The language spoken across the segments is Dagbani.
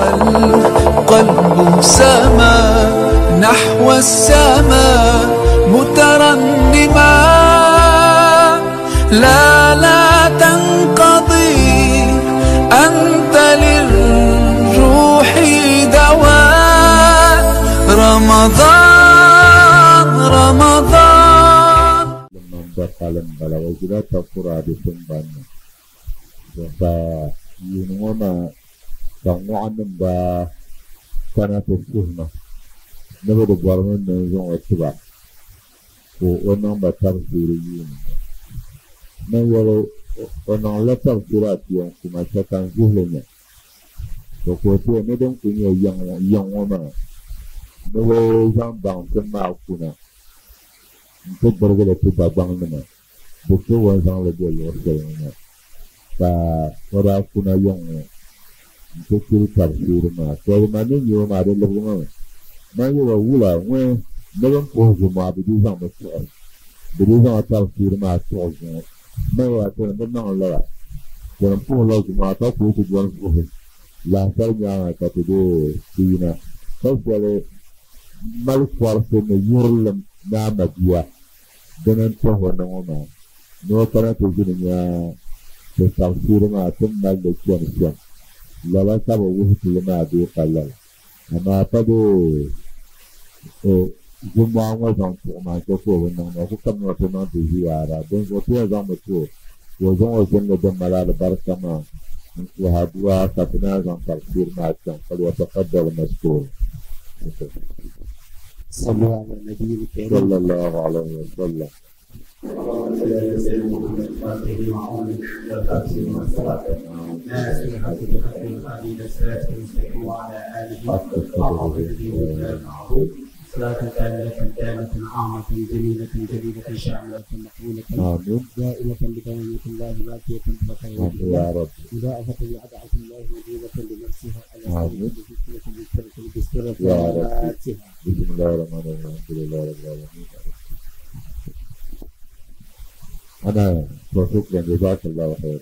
القلب سما نحو السماء مترنما، لا لا تنقضي أنت للروح دواء. رمضان رمضان. Bala o ʒila takura di tiŋgbani ni ka yuuni ŋɔ maa ka ŋɔɣu nim daa kana ti suhi ma ni bi di bɔrimi ni n zaŋ o tiba ka o niŋ ba tabisiiri yuuni ŋɔ. Ni yɛli o niŋla tabisiiri atiya n-kuma chɛ ka n zuhili nya to ka o ti ni din kuli nyɛ yiŋ ŋɔ maa ni bi zaŋ baŋsim maa kuna n-ti gbirigili ti Dagbaŋnima di so o ni zaŋli be luɣ shɛli ŋɔ maa ka o daa kuna yiŋ ŋɔ n-ti kuli tabisiiri maa. To man ni nya o maa di libigi ma mi. Man yɛl o wula ŋɔ ni bɛ ni puhi zuŋɔ bɛ dii zaŋmi tuɣi bɛ dii zaŋ tabisiiri maa tuɣi zuŋɔ. Man yɛl a tini bɛ niŋ lala tini puhila zuŋɔ ka kuli ti dɔni vuhi lahisali nyaaŋa ka ti dii ti yina ka shɛli mali kɔrisi ni yurilim ni a mabia dini n-tɔhi o na ŋɔ maa ni o kana ti ʒini nya ti tabisiiri maa ti ni mali li chani shɛm. Lala ka bɛ wuhi ti li maa bee pa lala? Amaa pa dee zummɔɣu ŋɔ zaŋ tuɣi maa n-chɛ ka o bi niŋ ma, o ku kamina o ti niŋ ti ziyaara. Dinzuɣu ti yɛn zaŋmi ti o ka o zaŋ o zinli din mali alibarika maa n-suhi adua ka ti naan zaŋ tabisiiri maa chaŋ. Falyatafadal mashkuura. صلوا على النبي الكريم. صلى الله عليه وسلم. اللهم صل على سيدنا محمد الفاتح لما أغلق والخاتم لما سبق ناصر الحق بالحق والهادي إلى الصراط المستقيم وعلى آله حق قدره ومقداره العظيم. صلاة كاملة تامة عامة جميلة جليلة شاملة مقبولة آمين. دائمة بدوامة الله باقية بخير آمين يا رب. مضاعفة لأضعف الله مجيبة لنفسها على آمين. سبيل بسورة يا رب. الفاتحة. بسم الله الرحمن الرحيم. الحمد لله رب العالمين. أنا وشكرا جزاك الله خير.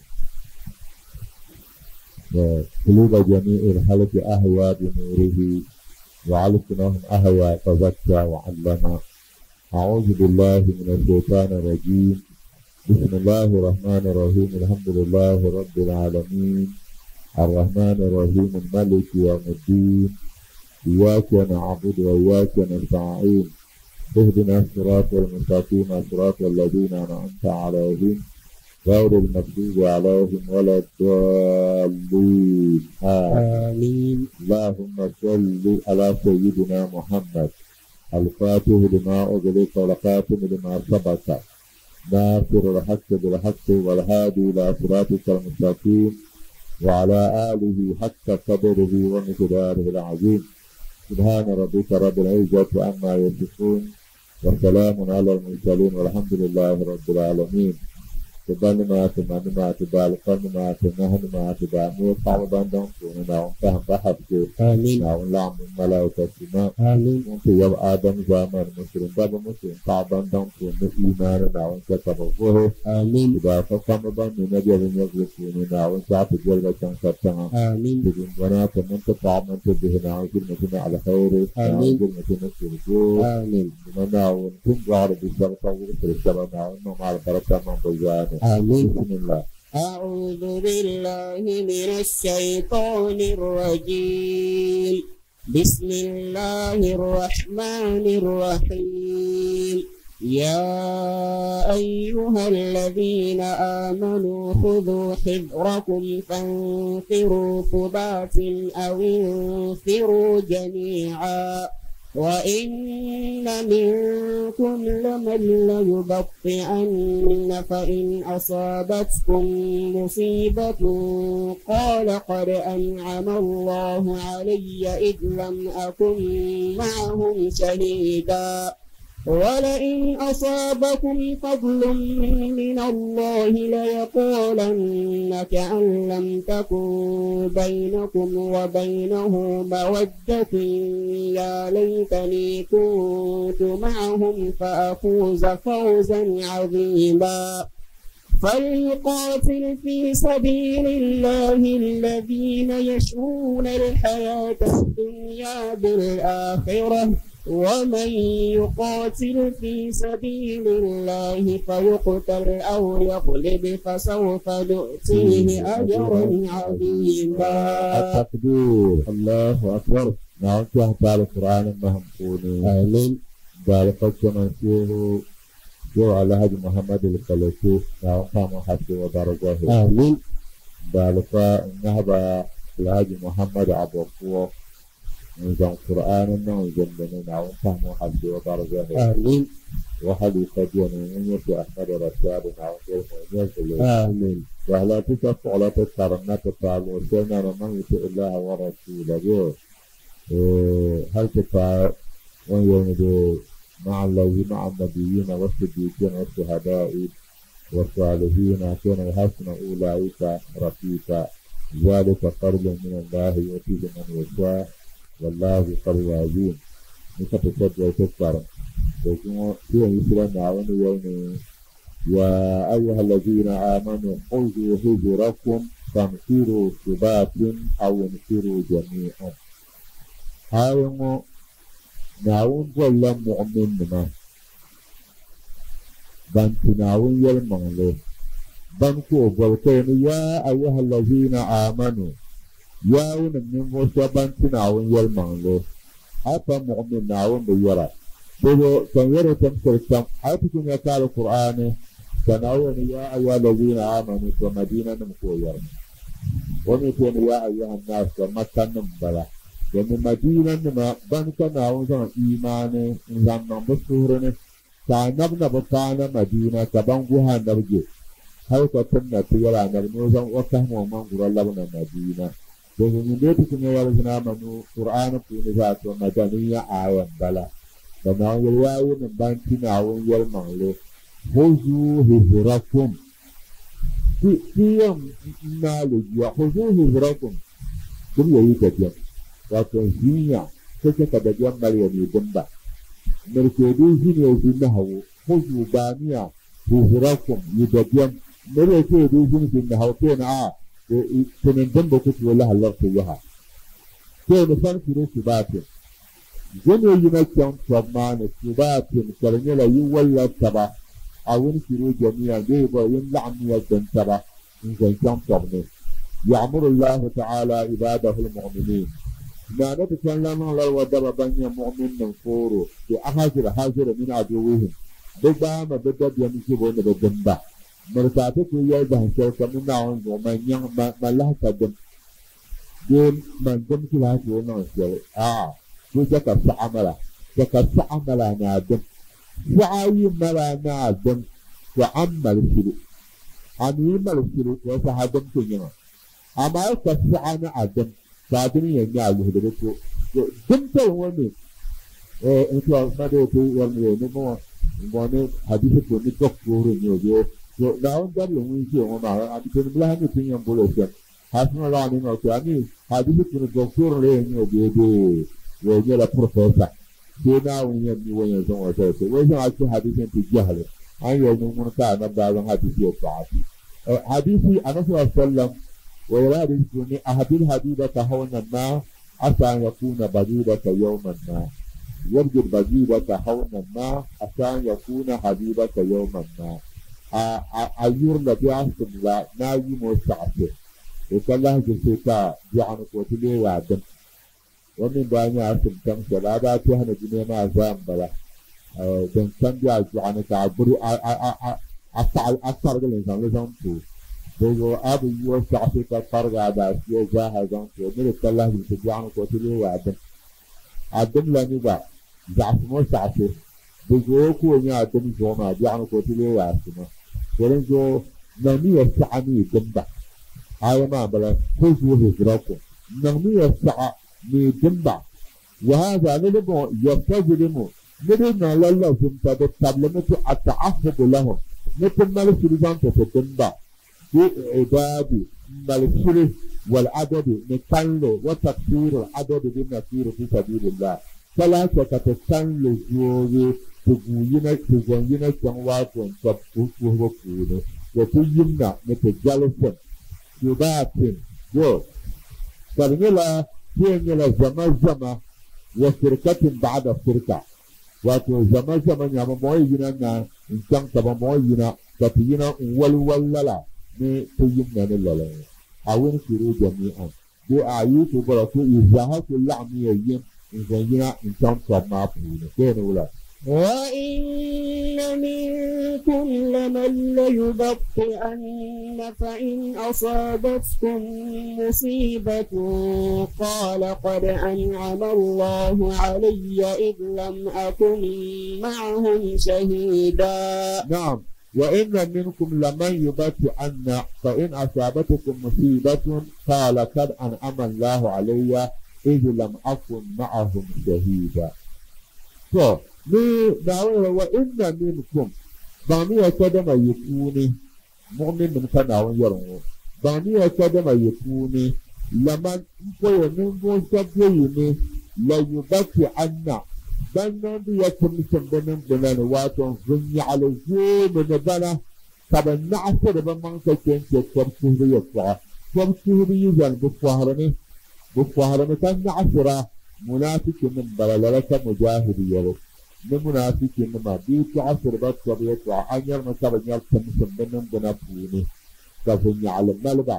قلوب جميع الخلق أهوى بنوره وعلقناهم أهوى فزكى وعلم. أعوذ بالله من الشيطان الرجيم. بسم الله الرحمن الرحيم. الحمد لله رب العالمين الرحمن الرحيم الملك يوم الدين. إياك نعبد وإياك نستعين. اهدنا الصراط المستقيم صراط الذين أنعمت عليهم غير المغضوب عليهم ولا الضالين. آمين. اللهم صل على سيدنا محمد الفاتح لما أغلق والخاتم لما سبق ناصر الحق بالحق والهادي إلى صراطك المستقيم وعلى آله حق قدره ومقداره العظيم. سبحان ربك رب العزة عما يصفون وسلام على المرسلين والحمد لله رب العالمين. تبان ما تمان ما تبال قن ما تنهن ما تبامو طالبان دون كون ناون فهم بحبك آمين. ناون لعم ملائكة السماء آمين. انت يب آدم زمان مسلم باب مسلم طالبان دون كون إيمان ناون كتبوه آمين. إذا فقام بان نبي أبن يغلقون ناون ساعة جلبة كتبتها آمين. تجن بنا تمن تطعم تبه ناون كلمة على خير آمين. كلمة نسرجو آمين. ناون كن ظهر بالشرطة وغفر الشرطة ناون مع البركة من بزانه. آمين. بسم الله. أعوذ بالله من الشيطان الرجيم. بسم الله الرحمن الرحيم. يا أيها الذين آمنوا خذوا حذركم فانفروا ثبات أو انفروا جميعا وإن منكم لمن ليبطئن فإن أصابتكم مصيبة قال قد أنعم الله علي إذ لم أكن معهم شهيدا ولئن أصابكم فضل من الله ليقولن كأن لم تكن بينكم وبينه مودة يا ليتني كنت معهم فأفوز فوزا عظيما. فليقاتل في سبيل الله الذين يشرون الحياة الدنيا بالآخرة، ومن يقاتل في سبيل الله فيقتل أو يغلب فسوف نؤتيه أجرا عظيما. التكبير. الله أكبر. نعم تعالى القرآن مهمكوني. آمين. قال فكما فيه يو على هذا محمد الخليفي نعم قام حسي ودرجه. آمين. قال فنهب الهاج محمد عبد القوة نظام القرآن نظام بني نعم قام حسي ودرجه. آمين. وحليفة من يرجع أحمد رشاد نعم يرجع. آمين. وهلا تسعى لا تسرنا تفعل وسنا من يطع الله ورسوله. هل تفعل ويوم مع الذي مع النبيين والصديقين والشهداء والصالحين كان وحسن أولئك رفيقا. ذلك فضل من الله يؤتيه من يشاء والله قوي عظيم. نكتب وتذكر يا أيها الذين آمنوا خذوا حذركم فانفروا ثبات أو انفروا جميعا. هاي ناون ولا مؤمن ما بنت ناون يلمغلو بنكو بلتين يا أيها الذين آمنوا يا من موسى بنت ناون يلمغلو أبا مؤمن ناون بيرا بلو تنيرو تمسر الشم حيث يقال القرآن تناون يا أيها الذين آمنوا ومدينة نمكو يرمي ومثل يا أيها الناس ومكة نمبلا ومن مدينة نما بنك ناون زمان إيمان زمان بسهرن كانبنا بطانا مدينة كبنغوها نرجو هل كتمنا تيرا نرجو وكهم ومن قرى مدينة ومن بيتكم يا الذين آمنوا قرآن بنزات ومدنية آية بلا فنعم الواو من بنك ناون يلمغلو خذوا هجركم في يوم مالك خذوا هجركم كم يريد wato zinya take ka da biyan maryam gumba mirkedu zini zinna hawo khuzu baniya huzurakum yudabiyam mirkedu zini zinna hawo kena a tunin dimba kutu wala halarta yaha kena san kiro subatin zini yina kyan tsamani subatin karnyala yi walla taba a wani kiro jami'a zai ba yin la'amiyar dan taba in zan kyan tsamani يعمر الله تعالى عباده المؤمنين ما نتكلم على الودب بني مؤمن من فورو بأحجر حجر من عدوهم ببام بدب يمشي بون بدنبا مرتاتك يلبه شوكا من نعم ومن يعمل ما له قدم دين من دم كلها تقول وجك سعملا جك سعملا نادم سعي ملا نادم وعمل شروع عمل شروع وسهدم كنيما أما كسعنا عدم بعدين يجي يهدرتو دمت هو مين إنتوا ما ده تو يرمي نمو وانا حديث كوني دكتور نيو ناون دار يوم يجي وما أنا كن بلا هم يتني أمبولوسيا حسنا الله علينا وكاني حديث كوني دكتور ليه نيو بيجي ويجي لا بروفيسور دينا وين وين يزون وشيء وين عايش حديث أنت جهل أنا يوم من كان بعدين حديث يطلع حديثي أنا صلى الله عليه وسلم ويراد يكون أحد حبيبك هونا ما عسى أن يكون بديلك يوما ما يبدو بديلك هونا ما عسى أن يكون حبيبك يوما ما أيور لبي عصم لا نايم وسعته وكالله جسيتا جعنك وتلي وعدم ومن باني عصم تمشى لا باتي هنا جنيه ما زام بلا دن سنجا جعنك عبرو أكثر الإنسان لازم تو بيجو أبي يوسع في الفرق على يوجاه زان ومن الله بتجعنا كتير وعدم عدم لا نبى زعف ما سعته بيجو كوني عدم جونا جعنا كتير وعدم ولن جو نمي يسعني دمبا هاي ما بلا خذوا هجركم نمي يسعني دمبا وهذا نلبو يستظلم نبينا الله ثم تبلمت التعهد لهم نتمنى سلطان تدمبا بعباد مالسره والعدد نتنلو وتكثير العدد بالنفير في سبيل الله فلا تتسنلو زوري تغوينا تغوينا جنواتون تبقوه وقونه To ti yimna ni ti jalisim subaatin yo ka di nyɛla ti yɛn nyɛla zama zama wa firkatin ba'da firka wato zama zama nya bambɔŋɔ yi yina na n chaŋ ka bambɔŋɔ yina ka ti yina n wali wali lala ni ti yimna ni lala ŋɔ awin firu jami'an bee a yi ku bɔra ku yi zaaha ku laɣimmiya yim n zaŋ yina n chaŋ tɔbu maa puuni bee ni wula. وإن منكم لمن ليبطئن فإن أصابتكم مصيبة قال قد أنعم الله علي إذ لم أكن معهم شهيدا. نعم وإن منكم لمن يبطئن فإن أصابتكم مصيبة قال قد أنعم الله علي إذ لم أكن معهم شهيدا. To ni Naawuni wa inna minkum baŋmiya kadama yi puuni muɣiminnim ka Naawuni yɛri ŋɔ baŋmiya kadama yi puuni laman m-poya ninvuɣ shɛb be yi ni la yubati'anna ban niŋdi ya timsim bɛ niŋgbuna ni waato vinnyaɣili zoomi ni bana ka bɛ naɣisiri bɛ maŋ ka chɛ n-chɛ tɔbu tuhibu yɛltɔɣa. Tɔbu tuhibu yi zani bɛ fɔhirimi ka naɣisira munaafichinim m-bala lala ka Mujahid yɛli ni munaafichinima bɛ yi tɔɣisiri ba tɔbu yɛltɔɣa a nyarimi ka bɛ nyari timsim bɛ niŋgbuna puuni ka vinnyaɣili mali ba.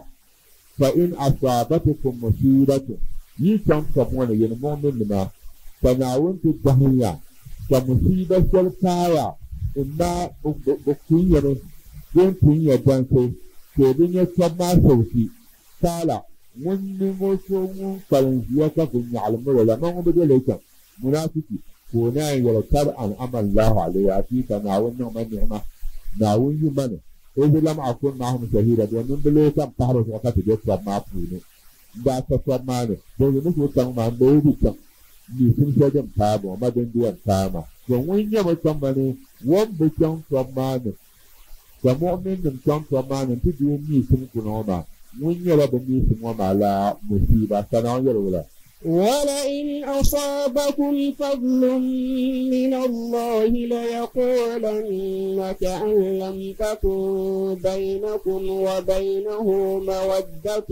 Fa in asaabatikum musiibatun yi chaŋ tɔbu ŋɔ ni yini muɣiminima ka Naawuni ti dahim ya ka musiiba shɛli paai ya m-maa bɛ kun ya mi bee n-pun ya dansi ka o bi nya tɔbu maa sawuti kaala ŋun ninvuɣ so ŋun kpalim ʒiya ka vinnyaɣili miri o la man ŋun bi doli o chaŋ munafiki ka o naan yɛli kad an'ama Allahu alayya achiika Naawuni niŋ ma ni'ima Naawuni yu ma ni idh lam akun ma'ahum shahida domin bi lee ka m pahiri zuɣu ka ti be tɔbu maa puuni n daa ka tɔbu maa ni dinzuɣu ni ku chaŋ maa m bee di chaŋ miisim shɛli din paai bɔ ma din di yɛn paai ma. To ŋun nyɛ mi kpamba ni o ni bi chaŋ tɔbu maa ni ka muɣiminnim chaŋ tɔbu maa ni nti deei miisim kuna ŋɔ maa, ŋun nyɛla bɛ miisim ŋɔ maa la musiiba. Ka Naawuni yɛli wula? ولئن أصابكم فضل من الله ليقولن كأن لم تكن بينكم وبينه مودة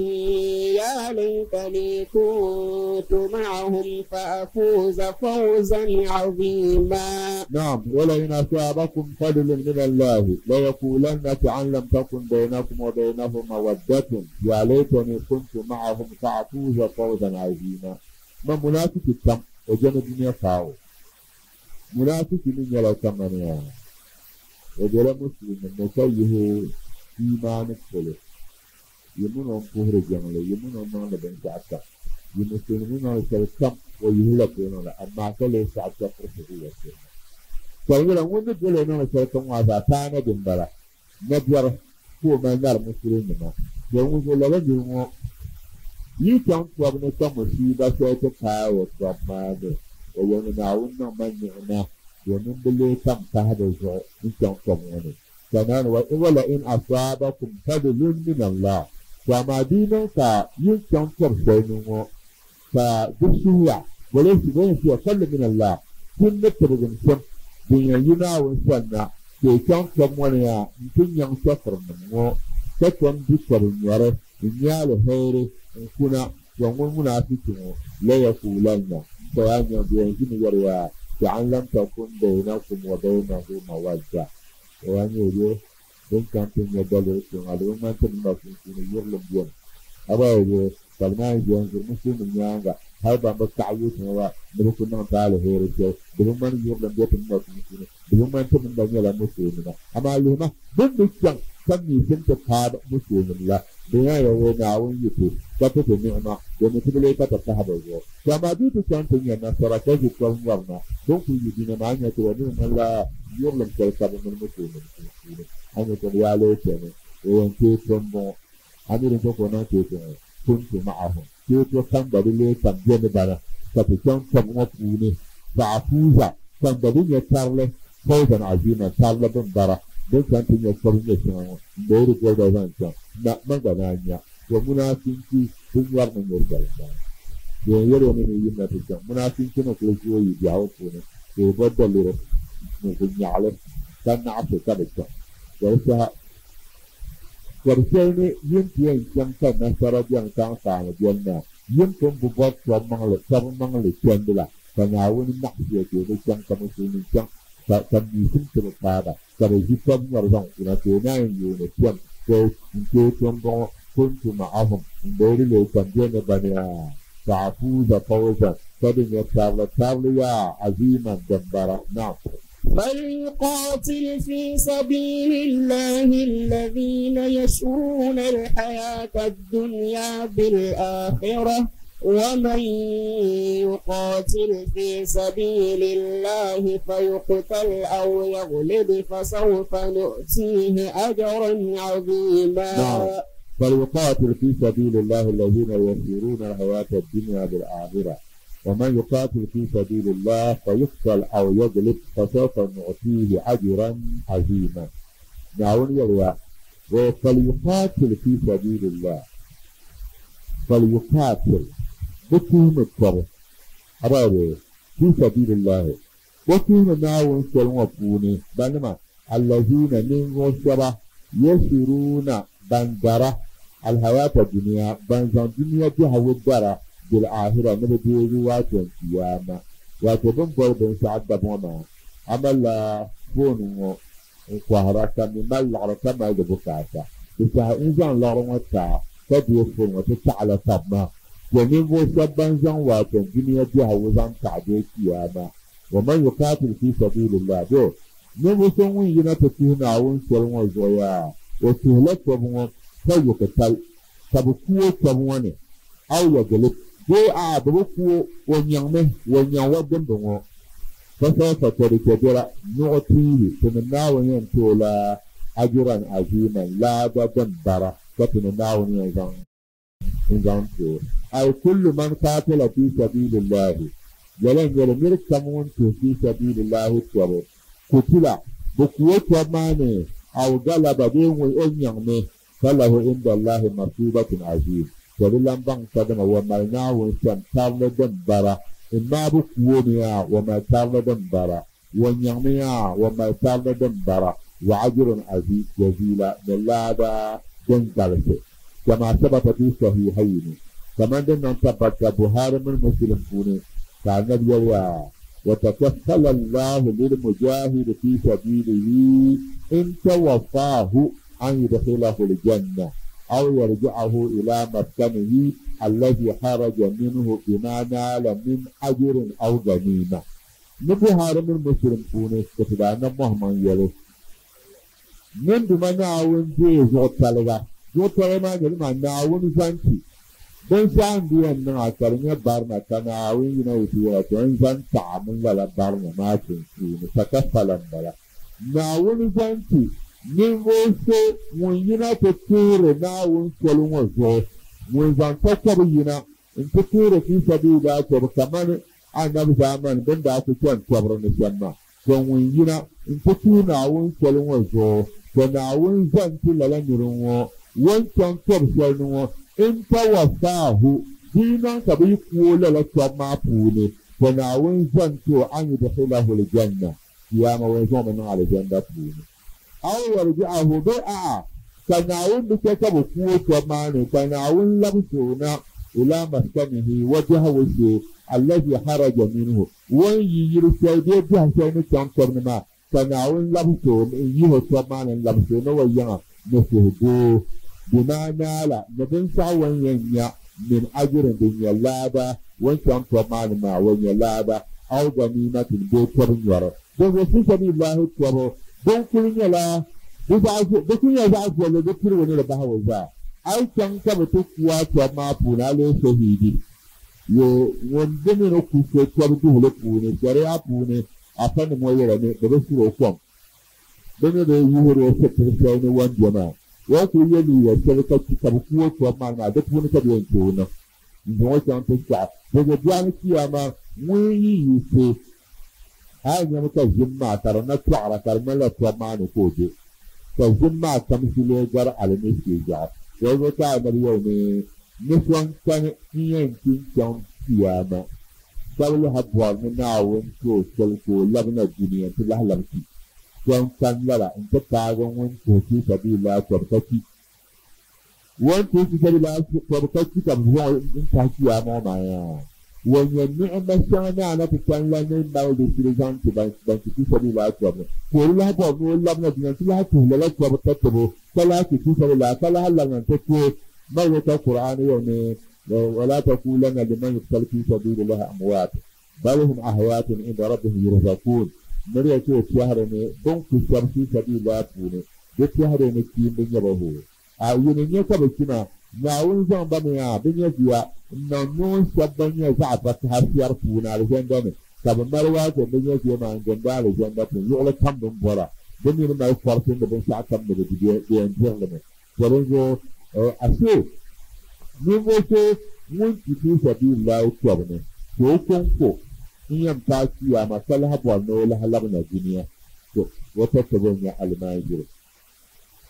يا ليتني كنت معهم فأفوز فوزا عظيما. نعم ولئن أصابكم فضل من الله ليقولن كأن لم تكن بينكم وبينه مودة يا ليتني كنت معهم فأفوز فوزا عظيما. Ma munafiki kam o jɛmi dunia faawo munafiki mi nyɛla kamani o bela musulimi ni ka yihi imaani polo yi mini o puhiri jiŋli yi mini o niŋdi binshɛɣu kam yi musulimi niŋdi shɛli kam o yihila polo niŋdi amaa ka lee saɣi chɛfurisi ya sirima ka di nyɛla ŋun ni doli o niŋdi shɛli kam maa zaa paana din bala nabiɛri ka o mali nari musulinima to ŋun zo lala niri ŋɔ yi chaŋ tɔbu ni ka musiiba shɛli ti paai o tɔbu maa ni o yɛli ni Naawuni niŋ ma ni'ima domin bɛ lee ka m-pahi bɛ zuɣu n-chaŋ tɔbu ŋɔ ni. Ka Naawuni wa, Wala in asaabakum fadlun min Allah. To amaa di yi niŋ ka yi ni chaŋ tɔbu shɛli ni ŋɔ ka di suhiya, walaysa bɛ ni suhiya fadlun min Allah, ti ni tibigimsim din yɛn yi Naawuni sani na ka yi chaŋ tɔbu ŋɔ ni yaa nti nyaŋ chɛfurinim ŋɔ ka tom di tɔbu nyɔri n-nya aliheri n-kuna to ŋun munaafichi ŋɔ layakuulanna n-kaya nya bɛ yɛn ʒimi yɛri ya ka'an lam takun baynakum wa baynahu mawadda o ya nyɛ bɛ din chaŋ ti nya daliri kpe ŋɔ di bi ŋmani ti ni ma sunsuuni yurilim beni a gba yi bɛ ka bɛ naan ʒiya n-zuri musulinim nyaaŋa hal ban bi kaɣi yuui tiŋa ba ni bɛ ku niŋ ti aliheri shɛli di bi ŋmani yurilim be ti ni ma sunsuuni di bi ŋmani ti mini ba nyɛla musulinima amaa lihima bɛ ni bi chaŋ ka miisim ti paai musulinim la bɛ nya Yawɛ Naawuni yi ti ka ti ti ni'ima domin ti bi lee ka ti pahi bɛ zuɣu. To amaa di yi ti chaŋ ti nya nasara ka ʒi tɔbu nyɔri na, bɛ ni kul yi di ni maa, a nya ti ba ni ŋmanila yurilim shɛli ka bɛ mini musulinim sunsuuni. A nya ti yaa lee chani, o yɛn teei to m-bɔŋɔ. A mi din to ka o niŋ teei to ŋɔ, kuntu ma'ahum, teei to kam gba di lee kam be ni bana ka ti chaŋ tɔbu ŋɔ puuni, fa'afuuza, ka n gba bi nya tarili, fawzan aziiman, tarili bimbara. Din chaŋ ti nya tɔbu nyɛ shɛŋa ŋɔ, m-boori goliba zaŋ chaŋ na, man gba naan nya. To munaafinchi bi nyɔri ni nyuri shɛli m-bɔŋɔ. Bɛ yɛn yɛli o mi ni yim na ti chaŋ. Munaafinchi ni kuli zooi yi biɛhigu puuni, ka o bo daliri ni vinnyaɣili ka naɣisi ka bi chaŋ. To di saha Tɔbu shɛli ni yin ti yɛn chaŋ ka nasara beni ka anfaani beni maa, yin pun bi bɔri tɔbu maŋli chandi la, ka Naawuni maɣisiya ka o bi chaŋ, ka musulimi chaŋ ka ka miisim ti bi paai ba, ka bɛ ʒi tɔbu nyɔri zaŋ kuna, ka o naan yooni kpɛm, to n-tooi tɔmbɔŋɔ, kuntu ma'ahum, m-boori leei ka m be ni ba ni yaa, fa afuuza fawzan, ka di nyɛ tarili tarili yaa, aziiman, din bara. Naam. فليقاتل في سبيل الله الذين يشرون الحياة الدنيا بالآخرة ومن يقاتل في سبيل الله فيقتل أو يغلب فسوف نؤتيه أجرا عظيما. نعم. فليقاتل في سبيل الله الذين يشرون الحياة الدنيا بالآخرة ومن يقاتل في سبيل الله فيقتل أو يغلب فسوف نعطيه أجرا عظيما. نعم يروى فليقاتل في سبيل الله فليقاتل بكهم الطرف أبابي في سبيل الله بكهم ناون سلوى بنما الذين من غشبة يسيرون بندرة الحياة الدنيا بنزان دنيا جهة والدرة بالآخرة نبدي واتن قيامة واتبن بربن سعد بوما أما لا فون وقهرة من مال العركة ما يدبكاتا بس إنزان لارمتا تدي فون وتتعلى طبما ومن وشبان زان واتن دنيا جهة وزان تعدي قيامة ومن يقاتل في سبيل الله دو نبوسون ينا تتهنا ونسلم وزويا وتهلك وبون فيقتل تبكو تبوني أو يغلب دو أبوكو ونيامه ونياوا دمبو فسوف تركبرا نعطيه تمنا ونينتولا أجرا عظيما لا دمبرا فتمنا ونينزان إنزان أي كل من قاتل في سبيل الله يلن يلمر كمون في سبيل الله تورو قتل بقوة ماني أو غلب بين ونيامه فله عند الله مصيبة عظيمة ولله بان قدم وما ناو سم دمبرا إما بقوميا وما تارل دمبرا ونياميا وما تارل دمبرا وعجر عزيز جزيلا من لادا جنجلس كما ثبت في صحيحين كما أن ثبت بخاري من مسلم فوني كان النبي وتكفل الله للمجاهد في سبيله إن توفاه أن يدخله الجنة أو يرجعه إلى مسكنه الذي خرج منه بما نال من أجر أو غنيمة. نبهار من مسلم فوني كتبان مهما يلي من دم ناون جي زوتالغا زوتالغا ما جل ما ناون زانتي بن سان دي أن أكرني بارنا كناون ينوتي وتون زان تعمل ولا بارنا ما تنسون تكفلا بلا ناون زانتي ninvuɣ so ŋun yina ti tuuri Naawuni soli ŋɔ zuɣu ŋun zaŋ takɔbi yina n-ti tuuri fi sabiililaahi tɔbu kamani anabi zaamani bɛ ni daa ku chani tɔbiri ni shɛm maa to ŋun yina n-ti tuui Naawuni soli ŋɔ zuɣu to Naawuni zaŋ ti lala niri ŋɔ o ni chaŋ tɔbu shɛli ni ŋɔ n-tawafaahu di yi niŋ ka bɛ yi ku o lala tɔbu maa puuni to Naawuni zaŋ ti o an yudkhilahu l-janna kiyama o zaŋmi niŋ alijanda puuni أو يرجعه بقى كناون بكتب قوة وماني كناون لبسونا إلى مسكنه وجهه الذي خرج منه وين يرسل بيه شيء كان ما كناون لبسون يه وماني لبسونا ويا نسهدو بما نال نبن سوين ينيا من أجر دنيا لابا وين كان وماني ما وين لابا أو غنيمة بيتر يرى في سبيل الله تبارك don kuli nyɛla di kuli nyɛla zaɣ viɛlli di pirigu ni di bahi o zaa a yi chaŋ ka bi ti kuwa tɔbu maa puuni a lee shahidi yo ŋun di mi ni ku so tɔbu duhuli puuni shari'a puuni afa nim ŋɔ yɛla ni bi bi suri o kom bi mi bi wuhiri o sitiri shɛli ni wandɔ maa o kuli yɛ liiga shɛli ka ka bi ku o tɔbu maa maa di puuni ka bi yɛn che o niŋ n zaŋ o chaŋ ti sɔɣi bi biɛɣu ni kiyama ŋun yi yiɣisi هاي يوم كجمع ترى نطلع ترى ما لا تمانو كوجي كجمع تمشي لجر على نسي جار يوم كان اليوم نسوان كان يمكن كان قيامة قالوا هبوار من ناون شو سلكو لبنا الدنيا تلا لبتي كان كان لا انت تعاون وانت في سبيل الله ترتكي Wani tuhi fi sabilillahi tɔbu ka chi ka bɛ zaŋ o n-tahi chiyaama ŋɔ maa yaa. Wa nyɛ ni'ima shɛŋa ni a na ti chani la ni mali di shili zaŋ ti ban ti fi sabilillahi tɔbu ni, ka o di lahi bɔri ni o labina dunia nti lahi tuhi lala tɔbu tatabo ka lahi ti fi sabilillahi ka lahi labina nti tuhi mali o ka Kur'aani yɛli ni Wala takulanna liman yuqtalu fi sabilillahi amwaat bal hum ahyaatun inda rabbihim yurzaquun Miriya ka o tɛhiri ni bɛ ni ku shɛba fi sabilillahi puuni bɛ tɛhiri ni kpiimba nyɛ ba hoo. A yini n-nyɛ ka bɛ kpina, Naawuni zaŋ ba mi a bɛ nyɛviya n-niŋ noon shɛba ban nyɛ zaɣ vakaha fiɛri puuni alizanda ni, ka bɛ mali waato bɛ nyɛviya maa n-gindi alizanda puuni luɣili kam bɛ ni bɔra. Bɛ mi ni mali kɔrisi ni binshɛɣu kam ni bɛ di bɛ yɛn diri li mi. To dinzuɣu, ashe ninvuɣ so ŋun kpi fi sabiilillahi tɔbu ni, to o kɔŋko n-yɛn paai Chiyaama ka lahi bɔri ni o lahi labina dunia, to o tatabo n-nyɛ alimaanziri.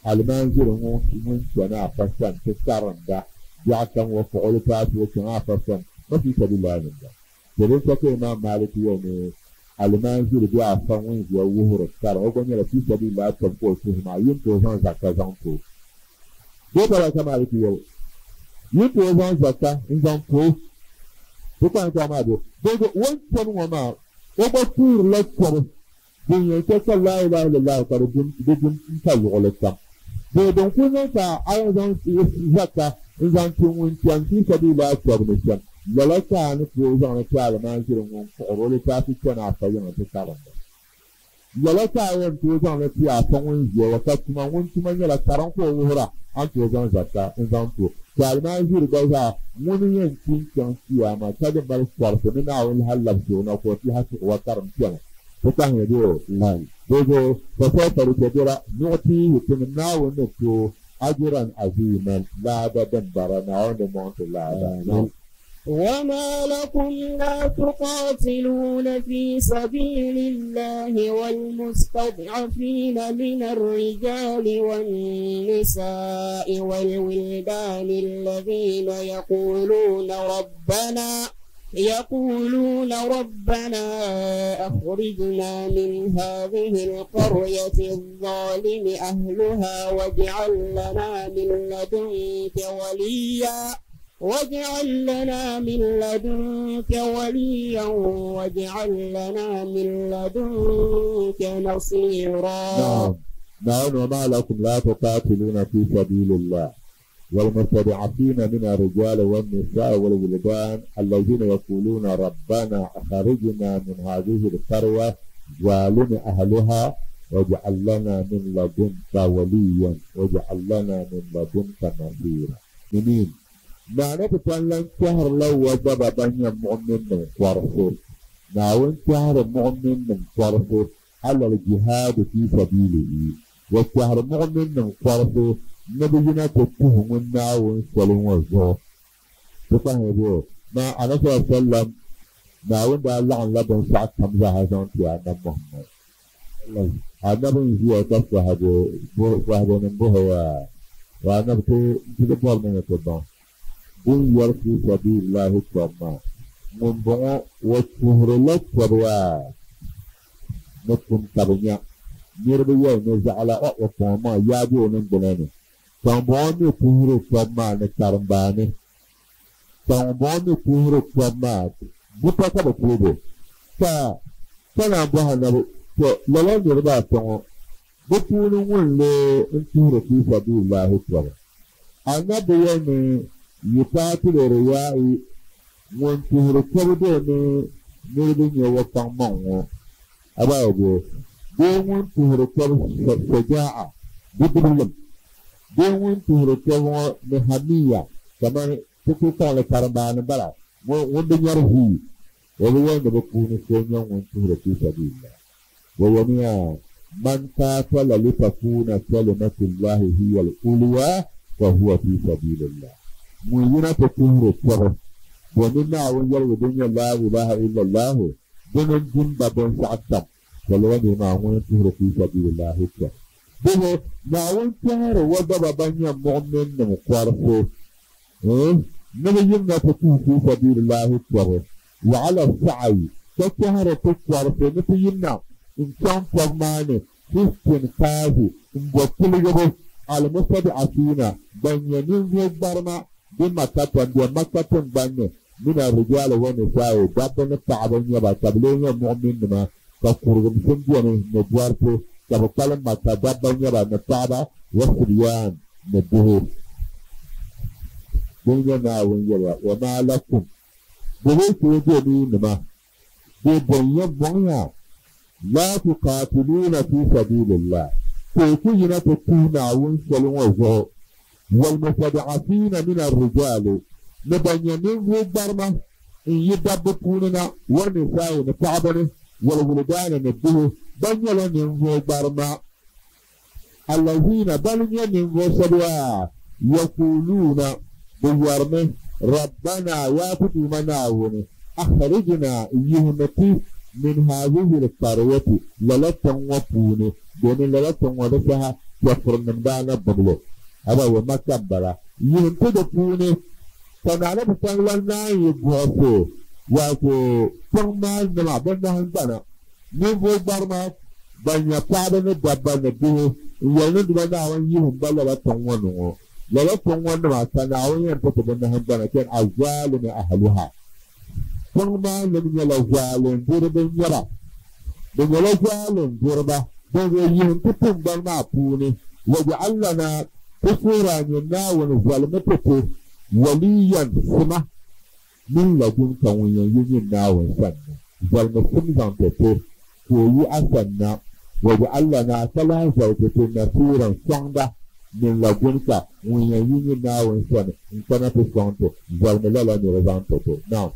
Alimaanziri ŋɔ ŋun chani afa sani ti karinda biɛɣu kam ŋɔ kpuɣi o litaafi o chaŋ afa sani ma fi sabiilillahi ni m-bala. To din ka ka Imaam Malik yɛli ni alimaanziri bee afa ŋun ʒiya wuhiri karim o gba nyɛla fi sabiilillahi tɔbu ka o tuhi maa yi ni tooi zaŋ zaka zaŋ ti o. Bee pala ka Malik yɛli yi ni tooi zaŋ zaka n-zaŋ ti o di kpaŋ ka maa bee dinzuɣu o ni chani ŋɔ maa o gba tuhirila tɔbu Din yɛn chɛ ka laa ilaha illallah ka di dum m-pa luɣili kam. Bee din kuli niŋ ka a yɛn zaŋ zaka n-zaŋ ti ŋun chani fii sabiililaahi tɔbu ni shɛm, lala ka a ni tooi zaŋ li ti alimaanziri ŋun kpuɣir o litaafi chani afa yiŋa ti karimba. Lala ka a yɛn tooi zaŋ li ti afa ŋun ʒiya wa ka tuma ŋun tuma nyɛla karim ka o wuhira, a ni tooi zaŋ zaka n-zaŋ ti o. Ka alimaanziri gba zaa ŋuni yɛn kpi n-chaŋ Chiyaama ka di mali kɔrisi ni Naawuni lahi labisi o na ka o ti lahi tuɣi wa karim kpɛma. Ti kpahiya bɛ o lan. Dinzuɣu fasawfa di chɛ bɛla nuɣtiihi tinim Naawuni ni ti o ajiran aziiman, laada din bara, Naawuni di mɔŋ ti laada. Naam. وما لكم لا تقاتلون في سبيل الله والمستضعفين من الرجال والنساء والولدان الذين يقولون ربنا يقولون ربنا أخرجنا من هذه القرية الظالم أهلها واجعل لنا من لدنك وليا واجعل لنا من لدنك وليا واجعل لنا من لدنك نصيرا. نعم نعم. وما لكم لا تقاتلون في سبيل الله والمستضعفين من الرجال والنساء والولدان الذين يقولون ربنا أخرجنا من هذه القرية ظالم أهلها واجعل لنا من لدنك وليا واجعل لنا من لدنك نصيرا. منين Naawuni ti tani lan kpɛhirila wa daba ban nyɛ muɣuminnim kɔrisi. Naawuni kpɛhiri muɣuminnim kɔrisi alal jihaadi fi sabiilihi. Wa kpɛhiri muɣuminnim kɔrisi ni bɛ yina ti tuhi ŋun Naawuni soli ŋɔ zuɣu. Ti kpahiya bɛ maa Anabi sallallahu alaihi wasallam Naawuni daa laɣimla binshɛɣu kam zaaha zaŋ ti Anabi Muhammad. Anabi n-ʒiya ka sahibinim bɔhi o, Yaa Anabi ti di bɔrimi ni ti baŋ bɛ ni yɛri fi sabiilillahi tɔbu maa, ŋumbɔŋɔ o tuhirila tɔbu yaa ni kum ka bɛ nya niriba yɛli ni zaɣila o o kpaŋ maŋa yaagi o niŋgbuna ni, ka ŋumbɔŋɔ mi tuhiri tɔbu maa ni karimbaani, ka ŋumbɔŋɔ mi tuhiri tɔbu maa buta ka bɛ kuli bo. Ka ka naan bɔhi Anabi, Tɔ! Lala niriba ata ŋɔ, bɛ puuni ŋun lee n-tuhiri fi sabiilillahi tɔbu? Anabi yɛli ni yuqaatilu riyaa'i, ŋun tuhiri tɔbu domi niriba nyɛ o kpaŋmaŋ ŋɔ, abaayabo, bee ŋun tuhiri tɔbu shajaa'a, bidibilim, bee ŋun tuhiri tɔbu ŋɔ ni hamiya, kamani ti kuli kpaŋli karimbaani m-bala, ŋun bi nyari ʒii, o bi yɛli ni bɛ puuni so n-nyɛ ŋun tuhiri fi sabiilillah. Bɔ yɛmiya, Man qaatala litakuuna kalimatullahi hiya al-ulya fahuwa fi sabilillah. Ŋun yina ti tuhiri tɔbu, bɔ ni Naawuni yɛligu din nyɛ laa ilaha illallahu dini n-di m-ba binshɛɣu kam, ka lala niri maa ŋuni n-tuhiri fi sabilillahi tɔbu. Bɔhɔ, Naawuni tɔhiri o daba ban nyɛ muɣuminnim kɔrisi ni bɛ yimina ti tuhi fi sabilillahi tɔbu, wa ala sa'i, ka tɔhiri ti kɔrisi ni ti yimina n-chaŋ tɔbu maa ni fi istinqaazi, m-bo tiligibu. Al-mustad'afina ban nyɛ ninvuɣ gbarima bi Makkata m-be Makka tiŋgbani ni, mina ar-rijaali wa-nisaa'i, dabba ni paɣaba n-nyɛ ba, ka bɛ lee nyɛ muɣuminnima, ka kurigimsim beni ni dɔriti, ka bɛ kpalim Makka, dabba n-nyɛ ba, ni paɣaba, wa-sibyaan, ni bihi. Din nyɛ Naawuni yɛliya, Wa maa lakum, bɛ bi tooi be ni nima, bɛ bɔn ya bɔŋ ya, laa tuqaatiluuna fi sabiilillah, teeku yina ti tuhi Naawuni soli ŋɔ zuɣu, walmustad'afiina mina ar-rijaali, ni ban nyɛ ninvuɣ gbarima n-yi dabba puuni na, wannisaa'i, ni paɣaba ni, walwildaani, ni bihi, ban nyɛla ninvuɣ gbarima. Allaziina, bana n-nyɛ ninvuɣ shɛba yaa, yakuuluuna, bɛ yɛrimi, Rabbanaa, yaa ti Duuma Naawuni, akhrijnaa, yihimi ti, min haazihil qaryati, lala tiŋ ŋɔ puuni, domin lala tiŋ ŋɔ di saha chɛfurinim daa na gbibi li, abawe Makka m-bala, yihim ti di puuni, ka Naanabi Saŋ lan naan yi buɣisi, wato tiŋ maa nima bɛ nahingbana. Ninvuɣ gbarima ban nyɛ paɣiba ni dabba ni bihi n-yɛli ni dima Naawuni yihim ba lala tiŋ ŋɔ ni ŋɔ. Lala tiŋ ŋɔ nima ka Naawuni yɛn ti ti bɛ nahingbana chani azzaalimi ahluha. Tiŋ maa nim nyɛla zaalindiriba n-nyɛ ba. Bɛ nyɛla zaalindiriba. Dinzuɣu yihim ti tiŋgbani maa puuni. Waj'al lanaa, ti suhiri a nyin Naawuni zalimi ti ti waliyan sima. Min ladunka ŋun yɛn yi nyin Naawuni sani na, zalimi sim zaŋ ti ti, ka o yi a sani na, waj'al lanaa, ka lahi zali ti ti nasiiran, sɔŋda, min ladunka ŋun yɛn yi nyin Naawuni sani n-kana ti sɔŋ ti, zalimi lala nira zaŋ ti ti. Naam.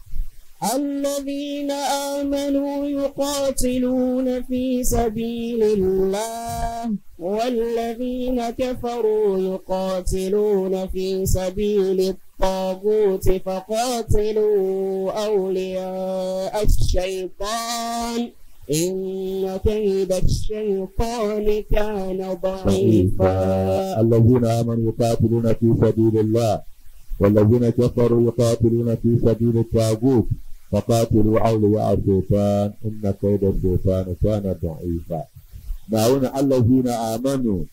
الذين آمنوا يقاتلون في سبيل الله والذين كفروا يقاتلون في سبيل الطاغوت فقاتلوا أولياء الشيطان إن كيد الشيطان كان ضعيفا. الذين آمنوا يقاتلون في سبيل الله والذين كفروا يقاتلون في سبيل الطاغوت فقاتلوا أولياء الشيطان إن كيد الشيطان كان ضعيفا. Naawuni الذين آمنوا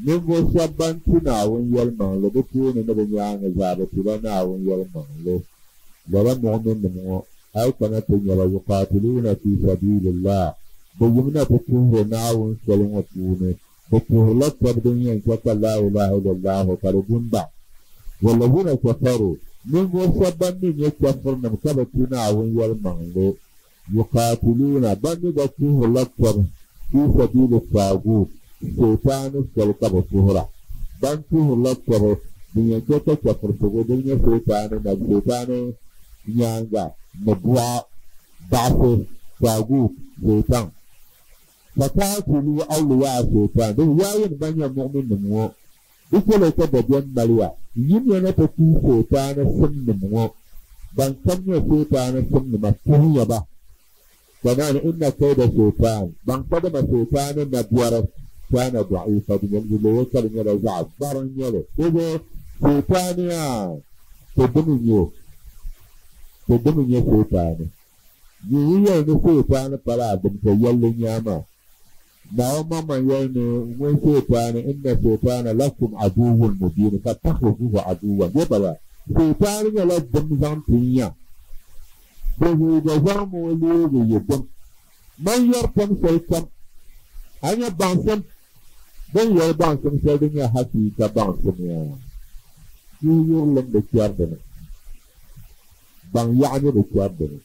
ninvuɣ shɛba ban ti Naawuni yɛlimaŋli bɛ tooni ni bɛ nyaaŋa zaa bɛ tila Naawuni yɛlimaŋli. Lala muɣuminnim ŋɔ a yi kana ti nya ba yuqaatiluuna fi sabiilillah bɛ yimina ti tuhiri Naawuni soli ŋɔ puuni bɛ tuhirila tɔbu din yɛn chɛ ka laa ilaaha illallahu ka di du m-baɣ. Wallazina kafaru ninvuɣ shɛba ban mi nyɛ chɛfurinim ka bi ti Naawuni yɛlimaŋli yuqaatiluuna ban mi gba tuhirila tɔbu fi sabiili taaguut Seetaani soli ka bɛ tuhira. Ban tuhirila tɔbu din yɛn chɛ ka chɛfurisigu din nyɛ Seetaani nabi Seetaani nyaaŋa ni buɣa baɣisi taaguut Seetan. Faqaatiluu awliyaa Seetan din yaayin ban nyɛ muɣuminnim ŋɔ di chɛla ka dabiɛm mali ya. Yimiya na ti tuhi Seetaani simnim ŋɔ. Ban kam nyɛ Seetaani simnima tuhiya ba. Ka naani inna kayda shaytaan, baŋ kadama shaytaani nabiɛri kaana da'iifa, di nyɛla di leeya ka di nyɛla zaɣ gbari n-nyɛ li. Doo shaytaani yaa, to dimi n-nyɛ o, to dimi n-nyɛ shaytaani. Nyin yi yɛli ni shaytaani pala a dim, to yɛlli n-nyɛ a maa. Naawuni maŋmaŋ yɛli ni ŋun shaytaani, inna shaytaana lakum aduwwun mubiin, fattakhizuhu aduwwan, bee bala, shaytaani nyɛla dim zaŋ ti n ya. Bɛ zuɣu zaŋ mi o leegi yi dim. Man yɛri pam shɛli kam, a nya baŋsim, bɛ ni yɛli baŋsim shɛli din nyɛ hakiika baŋsim yaa, suhuyurilim bi kpɛri di ni, baŋ yaɣa mi bi kpɛri di ni.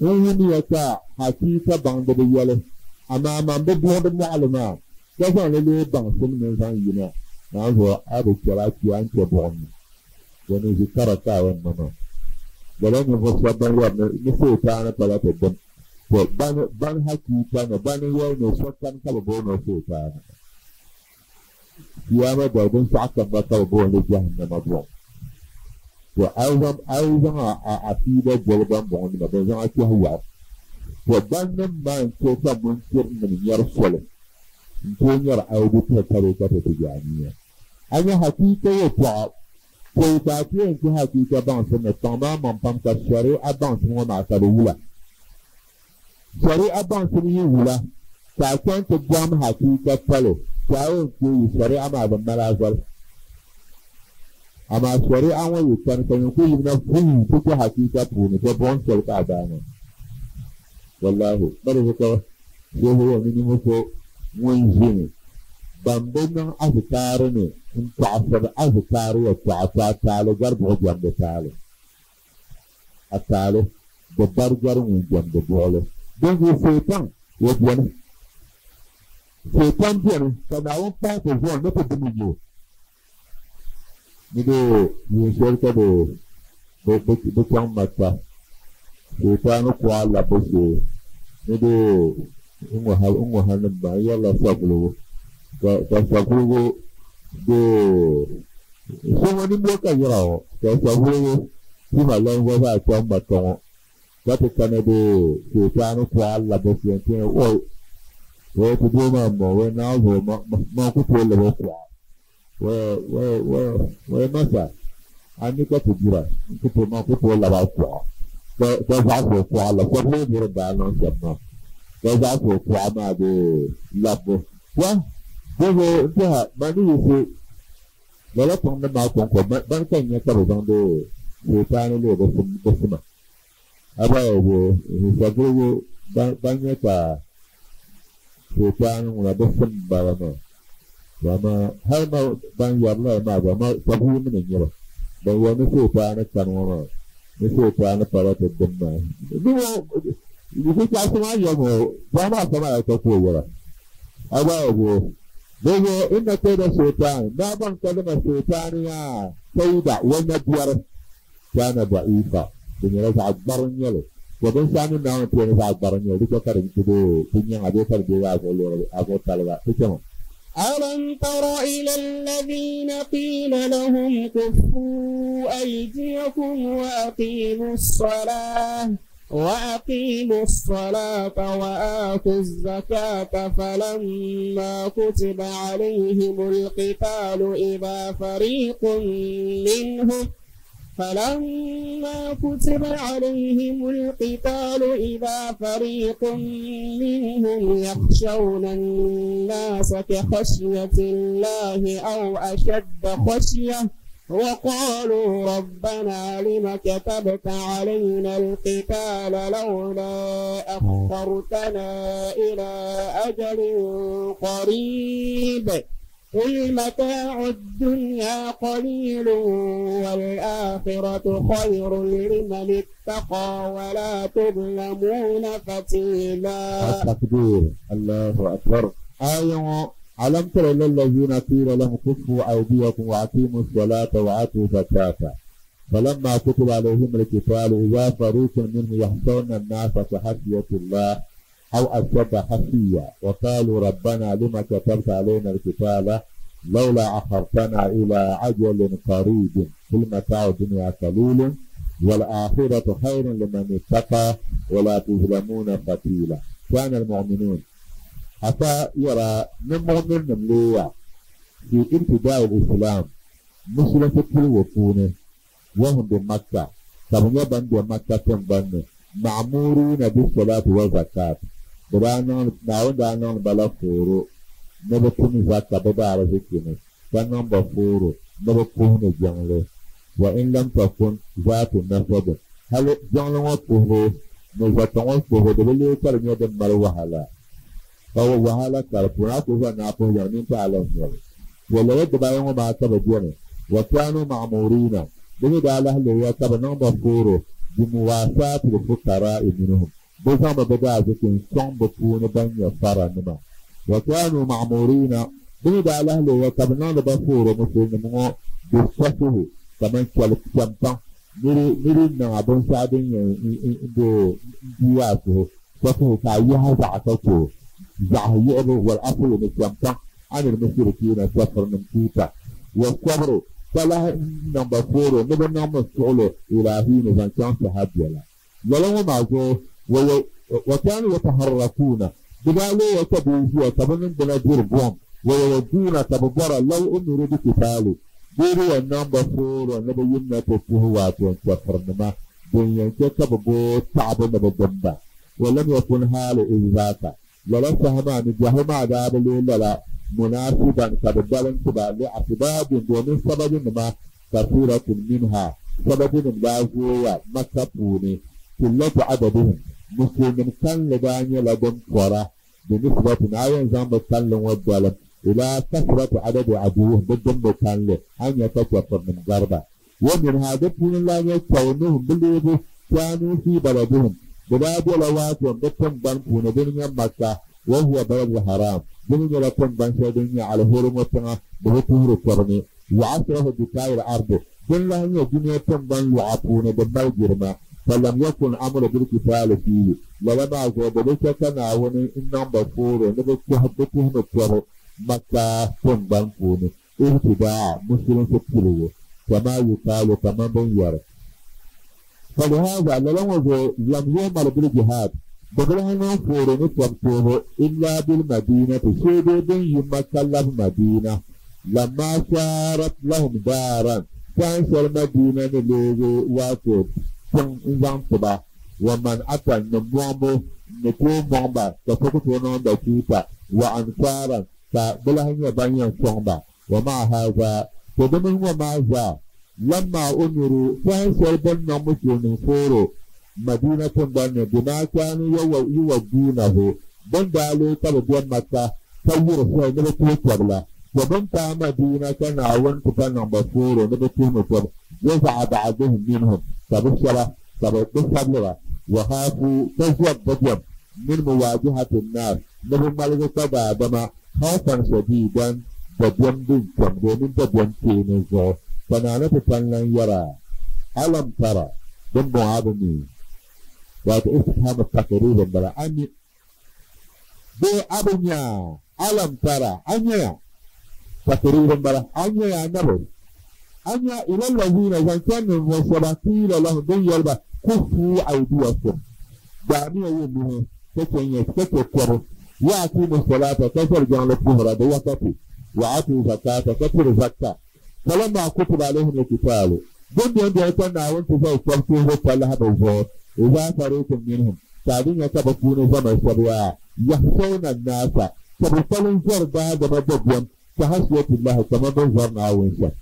N wumiya ka hakiika baŋdiba yɛli, amaa man bi buɣi di mɔɣili maa, ka zaŋ li leei baŋsim ni n-zaŋ yina, naanzuɣu a bi kpɛri a kpiya n-kpe buɣim ni. Domin ʒi kara ka a yɛn niŋ maa. Lala ninvuɣ shɛb bɛn yɛri ni Sitaani pala ti dim, to bani hakiika ni bani yɛli ni sokam ka bɛ booni o Sitaani. Kiyama dali binshɛɣu kam gba ka bɛ booni li jahannama buɣim. To a yi zaŋ a akiida doli bambɔŋɔnima, bɛn zaŋ a kpɛhi yaɣi. To bannim maa n-chɛ ka munkirinim nyari soli n-tooi nyari aibu tuhi tariika ti Tijaaniya. A nya hakiika yɛtɔɣa, pɔi ka a ti yɛn ti hakiika baŋsim ni kpaŋ maa maŋ pam ka shari'a baŋsim ŋɔ maa ka di wula. Shari'a baŋsim yi wula ka a chaŋ ti bɔhim hakiika palo, Kyawun ke yi shari'a maa bi mali azali. Amaa shari'a ŋɔ yi kani ka nyin ku yimina vuu ti kpe hakiika puuni to buɣim shɛli ka a daa niŋ. Wallahi, bari zuɣu ka shehu ŋɔ ni ninvuɣ so ŋun ʒini ban bi niŋ azikaari ni n-tɔɣisiri azikaari yɛtɔɣa to a taali gari buɣ jɛmdi taali. A taali bi bari gari ŋun jɛmdi buɣili. Dinzuɣu Setan o beni. Setan beni ka Naawuni pahi ti zuɣu ni ti di mi nya o. Ni bɛ yuun shɛli ka bɛ chaŋ Makka, Setan kuɣa labbu shee ni bɛ n-ŋɔ ha nim maa n-yɛrila savuligu ka savuligu be so ŋɔ nimbo ka yɛra ŋɔ ka savuligu tima lan gba zaa chaŋ Makka ŋɔ ka ti kana be Setan kuɣa labbu shee nti yɛli oi wai ti doo maa m-bɔŋɔ wai Naawuni zuɣu man ku tooi labi o kuɣa. Wai masa, a ni ka ti dira n-ti ti ma ku tooi lab a kuɣa ka zaɣisi o kuɣa la shɛb lee niriba daa niŋ shɛm maa, ka zaɣisi o kuɣa maa bee labbu. Wa, dinzuɣu n-tɛha ma ni yiɣisi lala tiŋ nim maa kɔŋko, bani ka n nya ka bɛ zaŋdi Sitaani leei bɛ sima. A gba yi bo savurugu ban nyɛ ka Sitaani ŋuna bi sim bala maa. To amaa hali ma ban yɛri lala maa gba ma savurugu mi ni nyɛ ba. Ban yɛri ni Sitaani kani ŋɔ maa ni Sitaani pala ti dim maa. Di ŋɔ yi chaɣisi maa yɛli ŋɔ zaɣ maa kama ya ka ku o yɛla. A gba yi bo dinzuɣu inna kayda Sitaani naa baŋ kadama Sitaani yaa kayda o nabiɛri. Kana da'ifa, di nyɛla zaɣ gbariŋ n-nyɛ li. Tɔ binshɛɣu mini Naawuni polo ni zaɣ gbariŋ n-nyɛ li, di chɛ ka di di nyaŋ a bee ka di deegi a zuɣu lɔri a zuɣu taliga. Ti chɛ ma. ألم تر إلى الذين قيل لهم كفوا أيديكم وأقيموا الصلاة وأقيموا الصلاة وآتوا الزكاة فلما كتب عليهم القتال إذا فريق منهم فلما كتب عليهم القتال إذا فريق منهم يخشون الناس كخشية الله أو أشد خشية وقالوا ربنا لم كتبت علينا القتال لولا أخرتنا إلى أجل قريب قل متاع الدنيا قليل والآخرة خير لمن اتقى ولا تظلمون فتيلا. التكبير. الله أكبر. آية ألم تر إلى الذين قيل لهم كفوا أيديكم وأقيموا الصلاة وآتوا الزكاة فلما كتب عليهم القتال إذا فريق منهم يخشون الناس كخشية الله أو أشد خشية وقالوا ربنا لم كتبت علينا القتال لولا أخرتنا إلى أجل قريب قل متاع الدنيا قليل والآخرة خير لمن اتقى ولا تظلمون فتيلا. كان المؤمنون حتى يرى من مؤمن مليا في ابتداء الإسلام مسلم كل وكونه وهم بمكة طب يبن بمكة تنبن معمورون بالصلاة والزكاة ناون دانون بلا فورو نبكم زكاة ببارة زكيني كانون بفورو نبكون جنلي وإن لم تكن ذات نسب هل جنلو وفورو نزكاة وفورو دبلي كرمي دمر وحلا فهو وحلا كربنا كوفا نابو يعني تعلم ولا يد بايوم ما تبجونه وكانوا معمورين بني الله اللي يتبنون بفورو بمواساة الفقراء منهم بزام بدا زكين صنب بكون بني فرنما وكانوا معمورين بني الله اللي يتبنون بفورو مسلمون بالصفه كمان كالكمبان نري نعبون سعدين دياسه صفه كايها زعتته زعه والأصل من عن المشركين سفر من توتا والصبر فلا نمبر فورو نبى نمبر سولو إلى حين فانشان سحاب يلا ولو ما جو وكانوا يتحركون بلالو وتبوزوا تبنن بنادير بوم ويودون تببرا لو أمروا بقتال بيرو النمبر فورو نبى يمنا تفوه واتوان سفر نما دنيا كتببو تعب نبى بمبا ولم يكن حال إذ ذاك للا سهمان جهما داب لا Munasiban ka bɛ dalim ti ba li asbabin domin sababinima kathiratun minha sababinim daa zooya Makka puuni qillatu adadihim Musulnim kalinli daa nyɛla din pɔra binisbati ni a yɛn zaŋ bɛ kalinli ŋɔ dalim ila kasrati adadi aduwwihim bɛ dimbi kalinli a ni nya ka chɛfurinim gari ba. Wa minha di puuni n-lahi nyɛ kawnuhum bɛ leebu kaanuu fii baladihim bɛ daa bela waato bɛ tiŋgbani puuni dini nyɛ Makka wa huwa baladul haram dini nyɛla tiŋgbani shɛli din nyɛ alihurimo tiŋa bɛ bi tuhiri tɔbu ni wa ashrafu bikaayil ardi dini lahi nyɛ dunia tiŋgbani luɣa puuni din mali jilima falam yakun amru bilkitaali fiihi lala maa zuɣu bɛ bi chɛ ka Naawuni n-niŋ ba fooro ni bɛ tuhimi tɔbu Makka tiŋgbani puuni Ibtidaa, Musulinsi piligu, kama yuqaalu, kaman bɛ ni yɛri. Falihaza, lala ŋɔ zuɣu, lam yu'mar bil jihaad, bɛ bi lahi niŋ foori ni tɔbu tuhibu, illaa bil madiinati, shee dee din yi Makka labi Madiina, lamma saarat lahum daaran, saha shɛli Madiina ni leegi waato tiŋ n-zaŋ ti ba, wa man'atan, ni mɔŋbu, n-ni tooi mɔŋ ba ka so ku tooi niŋ ba chuuta, wa ansaaran, Ka bɛ lahi nyɛ ban yɛn sɔŋ ba. Wa ma'a haza, to di mini ŋɔ maa zaa, lamma umiru, saha shɛli bɛ ni niŋ Musulnim fooro Madina tiŋgbani ni, bima kaanu yuwadduunahu, bɛ ni daa leei ka bɛ be Makka ka yuri shɛli ni bɛ tuhi tɔbu la, to bɛ ni paai Madina ka Naawuni ti pa niŋ ba fooro ni bɛ tuhimi tɔbu, jaza'a ba'duhum minhum, ka bɛ shɛba ka bɛ bi sabili ba, wa khaafu, ka zɔri dabiɛm, min muwaajahati nnaas, Ni bɛ ŋmaligi kpa daadama khawfan shadiidan, dabiɛm din kpɛm, domin dabiɛm kpeeni zuɣu, ka naani ti tan lan yɛra, Alam tara, dimbɔŋɔ a bi mi? Wato istifhamu taqriir m-bala, a mi bee a bi nya? Alam tara, a nyaya? Taqriir m-bala, a nyaya Annabi? A nya ila allaziina zaŋ chaŋ ninvuɣ shɛba qiila lahum bɛ ni yɛli ba, Kuffuu aydiyakum, Daamiya yi nuhi ka chɛ nya ka chɛ tɔbu, wa aqiimu salaata ka zali jiŋli puhira di wakati, wa aatu zakaata ka tiri zakka. Falammaa kutiba alayhim alkitaalu, din beni beni ka Naawuni ti zali tɔbu tuhiri talahi bɛ zuɣu, izaa fariiqun minhum, ka a di nya ka bɛ puuni zama shɛba yaa, yahshawna annaasa, ka bɛ kpalim zɔri daadama dabiɛm ka khashyatillahi kaman bɛ ni zɔri Naawuni shɛm.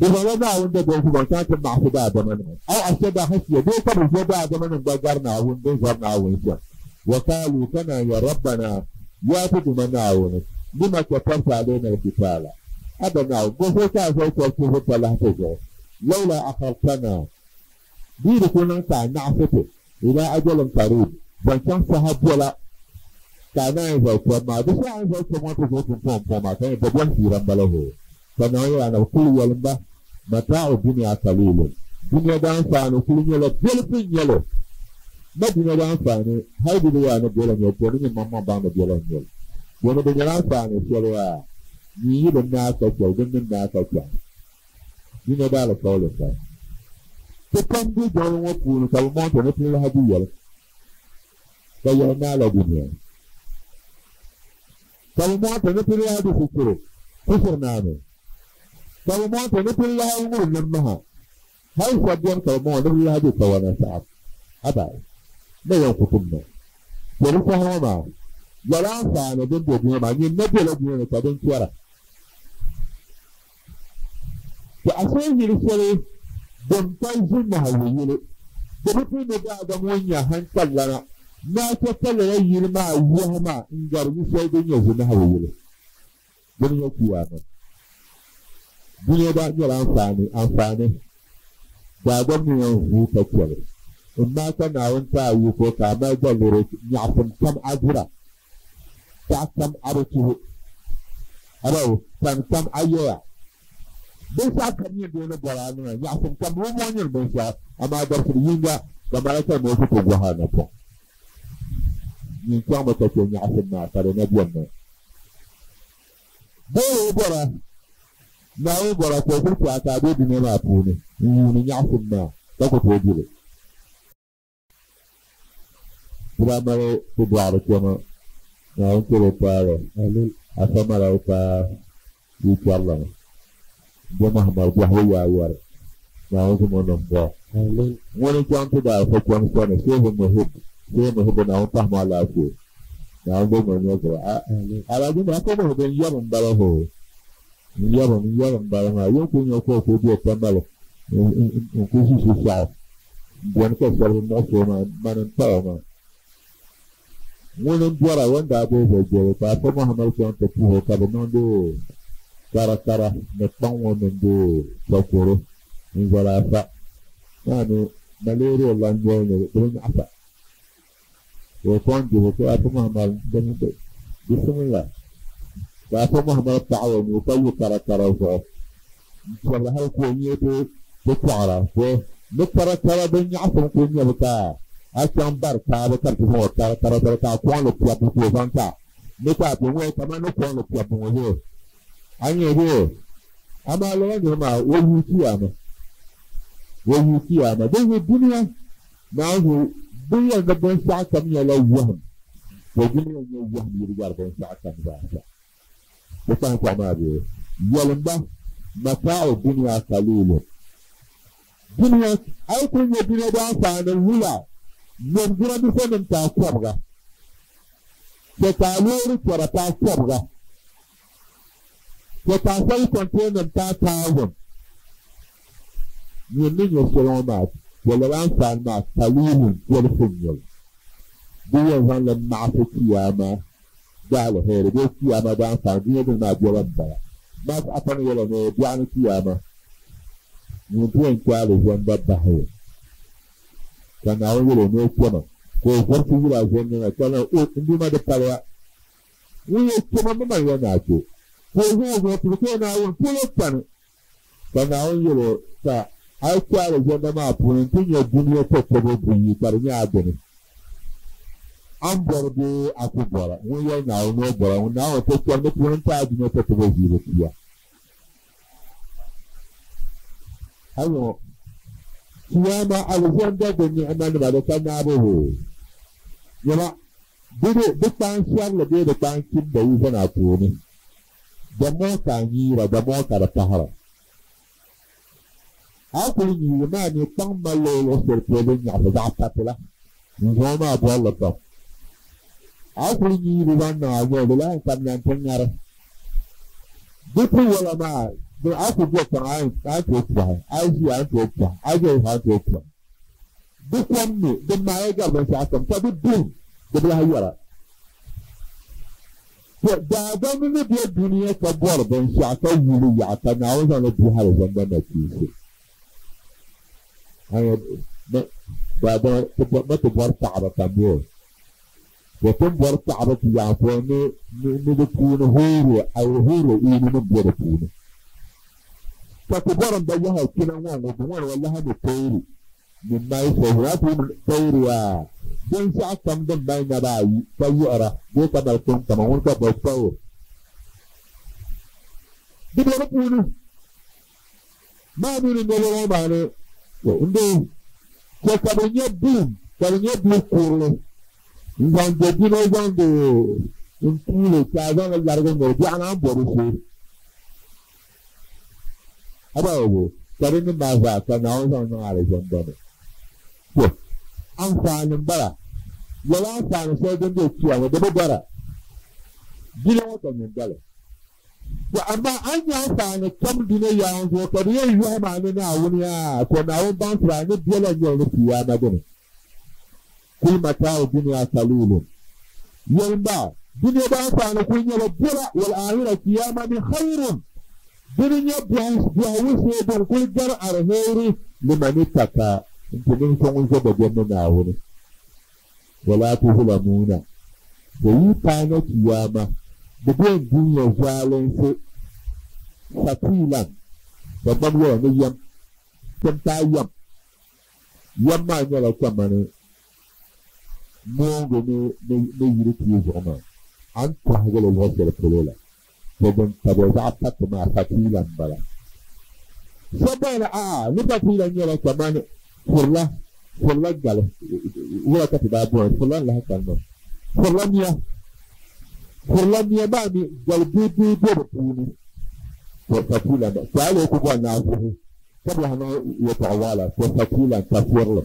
Bɛ zaŋla Naawuni dabiɛm ku zaŋ chaŋ ti maɣisi daadamanim, aw ashadda khashya, bee ka bɛ zo daadamanim gba gari Naawuni bɛ ni zɔri Naawuni shɛm. Wa qaalu, ka naan yɛli, Rabbana, Yaa ti Duuma Naawuni, lima katabta alayna al-qitaala? Aba Naawuni, bɔzuɣu ka a zali tɔbu tuhibu talahi ti zuɣu? Lawla akhartana, di yi di kuli niŋ ka a naɣisi ti, ila ajalin qariib, zaŋ chaŋ saha biɛla ka a naan zali tɔbu maa. Di shɛli a ni zali tɔbu ŋɔ ti zuɣu pumpɔŋ maa ka nyɛ dabiɛm fiira m-bala hoo. Ka Naawuni yɛli Anabi, Kul yɛlim ba, Mataa'u dunia qaliilun, dunia daanfaani kuli nyɛla biɛlifu n-nyɛ li. Ma dunia daanfaani hali di bi yaa ni biɛla n-nyɛ li, to ni nyin maŋmaŋ baŋ ni biɛla n-nyɛ li. Domi di nyɛla anfaani shɛli yaa nyin yi bi naai ka chɛli, din ni naai ka chaŋ. Dunia daalikauli m-bala. Ti pam be jiŋli ŋɔ puuni ka bɛ mɔŋ ti ni ti lahi di yɛli ka yɛli naala dunia. Ka bɛ mɔŋ ti ni ti lahi di shikuru, shikuru naami. Ka bɛ mɔŋ ti ni ti lahi ŋuri nimmaha. Hal shɛba beni ka bɛ mɔŋ ni bɛ lahi di kawana saɣim. Abai, na yɛn ku tum na. Chɛ di saha ŋɔ maa, lala anfaani din be dunia maa, nyin na bela dunia ni ka din chɛra. To ashe yili shɛli din pa ʒinahigu yili, di bi tu ni daadam ŋun nyɛ haŋkalilana ni a chɛ ka lala yili maa yɛhi ma n-gari yu shɛli din nyɛ ʒinahigu yili. Dini nyɛ Chiyaama. Dunia daa nyɛla anfaani, anfaani daadam ni yɛn vuui ka chɛ li. M-maa ka Naawuni ti a yiko ka a mali daliri nyaɣisim kam a dira. Paɣa kam a bi tuhi, abawo tani kam a yɛya. Binshɛɣu kam nyɛ doo ni bɔri a niŋa, nyaɣisim kam bi mɔŋ nyini binshɛɣu, amaa dabisili yiŋga ka malaka ni o ti ti gɔhi a napɔŋ. Nyin chaŋmi ka chɛ nyaɣisim maa ka di na benimi. Bee o bɔra, Naawuni bɔra ka o kuli chɛ a ka a be dunia maa puuni n-yuuni nyaɣisim maa ka ku tooi di li. Ti daa mali ti bɔɣiri kpɛma, Naawuni tiri o taali, Afa Malaika yi kpɛrilana, bɛ Muhammad bɔhibu yaayɛri, Naawuni zom o niŋ bɔɣu. Ŋuni n-chaŋ ti daa Afa kpɛm sani, Shehu Muhib, Shehu Muhib Naawuni pahimi alaafee. Naawuni bo ŋɔ nyɛ zuɣu. Alhaji maa ko bɔhi bin yɛm m-bala hoo. N yɛm n yɛm m-bala maa. Yin kuli nyɛ ka o kuli be Tamale n kuli ʒi shishɛɣu m-bɔni ka shɛba bi muɣisi o maa mani m-paya maa. Ŋuni m-bɔra o ni daa bee zajɛli ka Afa Muhammad chaŋ ti puhi o ka bɛ niŋdi karakara ni kpaŋ ŋɔ mini di takoro n-zali Afa maa ni malaria lan noli ni di bi nyaɣisa. Ka o kɔŋ dibu ka Afa Muhammad bisimila ka Afa Muhammad paɣi o nuu ka yu karakara zuɣu n-piɛbili hali ka o nyee ti kɔɣira ka ni karakara din nyaɣisim kuli nyɛbu ka a chaŋ bari kaaba ka bɛ ti zaŋ o karakara zali ka a kɔŋ li piɛbbu ka o zaŋ ti a ni ka a ti ŋɔ kamani ni kɔŋ li piɛbbu ŋɔ bee a nya bee amaa lala niri maa o yuui kiyama o yuui kiyama din zuɣu dunia Naawuni bɛ yɛli ni binshɛɣu kam nyɛla yɔhim, ka di mi yɛn nyɛ yɔhim yi di gari binshɛɣu kam zaa sa. Di kpahi kɔɣu maa bee? Yɛlim ba, Mataa'u dunia qaliilun. Dunia, a yi kuli nya dunia di anfaani wula, nyom jirambiisanim paai kɔbiga, chɛ ka a loori kpɛra paai kɔbiga, chɛ ka a sali kɔnteenanim paai thousand. Nyin ni nyɛ shɛli ŋɔ maa, bɛ lala anfaani maa qaliilun dolisi n-nyɛ li. Di yɛn zaŋ li maɣisi Chiyaama daaliheri bee Chiyaama daanfaani dunia dini maa bela m-bala. Max Afani yɛla ni biɛɣuni Chiyaama ŋun ti yɛn kpe alizanda bahi ka Naawuni yɛl o ni o kpɛma ka o vurisi yili alizanda na ka na o n Duuma di paliya. Ŋun yɛn kpɛma mi mali ya ni a kpe ka o zaŋ o zuɣu tiri ka o Naawuni polo kpani. Ka Naawuni yɛl o, Ka a yi kpe alizanda maa puuni nti nya dunia tɔtɔbo buyi ka di nyɛ a dini, a ni bɔri bee a ku bɔra? Ŋun yɛli Naawuni ni o bɔra, ŋun Naawuni ti kpɛri di puuni nti a dunia tɔtɔbo ʒiibu pia. A nya ŋɔ, Chiyaama alizanda di niɣimanima di ka naabu hoo. Nyama, di di kpaan shɛrili bee di kpaan chimda yi zani a tooni. Damɔɔ ka a nyiira, damɔɔ ka di pahira. A yi kuli nyiigi maa ni kpaŋ malila o luɣ shɛli polo din nyaɣisi zaɣ pati la, n-zaŋ o maa bɔri li pam. A yi kuli nyiigi zaŋ niŋ a noli, di lahi kamina nti ŋari. Di ti wala maa, a yi kuli be kpaŋ a ni tooi pɔhi, a yi ʒiya a ni tooi pɔhi, a yi ʒe zuɣusaa a ni tooi pɔhi. Di kom mi, di maaya gari binshɛɣu kam, ka di duhim, di bi lahi yɛra. To daadam ni be dunia ka bɔri binshɛɣu ka yu li yaɣa ka Naawuni zaŋ li dihi alizanda nachiinsi. Daadama ma ti bɔri paɣaba pam bee? To ti ni bɔri paɣaba ti yaɣa puuni ni di puuni huuri huuri iini nim be di puuni. Ka ti bɔri m ba yaha kpina ŋɔ ŋɔ bi ŋɔni wallahi ni toori. Ni mali shɛhira a ti wum tayiri yaa binshɛɣu kam din mali naba ayi ka yiɣira bee ka mali kpiŋkpama ŋuni ka boli tayiri. Di be di puuni maa mi ni niriba ŋɔ maa ni n-di chɛ ka bɛ nya buɣim ka di nyɛ buu kurili n-zaŋ do dino zaŋ di n-tuuli ka a zaŋ li larigi ŋ-ŋɔ biɛɣu ni a ni bo di shee. Abayobo, ka di ni maa zaa ka Naawuni zaŋ niŋ alizanda ni. To, anfaani m-bala. Lala anfaani shɛli din be Chiyaama di bi bara. Dunia ŋɔ ka nyin dali. To, amaa a ni nya anfaani kam dunia yaŋ zuɣu ka di yɛn yɔhim a ni Naawuni yaa, to Naawuni baŋsiri a ni bela nyɛli ni Chiyaama dini. Kul mataau dunia qaliilun. Yɛlim ba, Dunia daanfaani kul nyɛla biɛla, wal aahira chiyaama mi khayrun, dini nyɛ bɔhigu shee din kul gari alheeri liman ittaka, n-ti ninvuɣ so ŋun zo dabiɛm ni Naawuni. Wala tuzlamuuna, bɛ yi paai na chiyaama, bɛ bee n-dunia zualinsi fatiilan, Dagbamb yɛla ni yɛm, kpɛm paai yɛm. Yɛm maa nyɛla kamani moongu ni yiri tia zuɣu maa, a ni tɔhigi li luɣ shɛli polo la, to din tabi zaɣ pati maa fatiila m-bala. Shɛba baŋ ni a'a, ni fatiila nyɛla kamani furila, furila gali, wula ka ti daa bɔri furila n-lahi kani maa, furila mia, furila mia maa mi gali bihibihi be di puuni, to fatiila m-bala. To a lee ku bɔri ni a vuhi Ka bi lahi niŋ yɛtɔɣ waɣila to fatiila n-ta firili.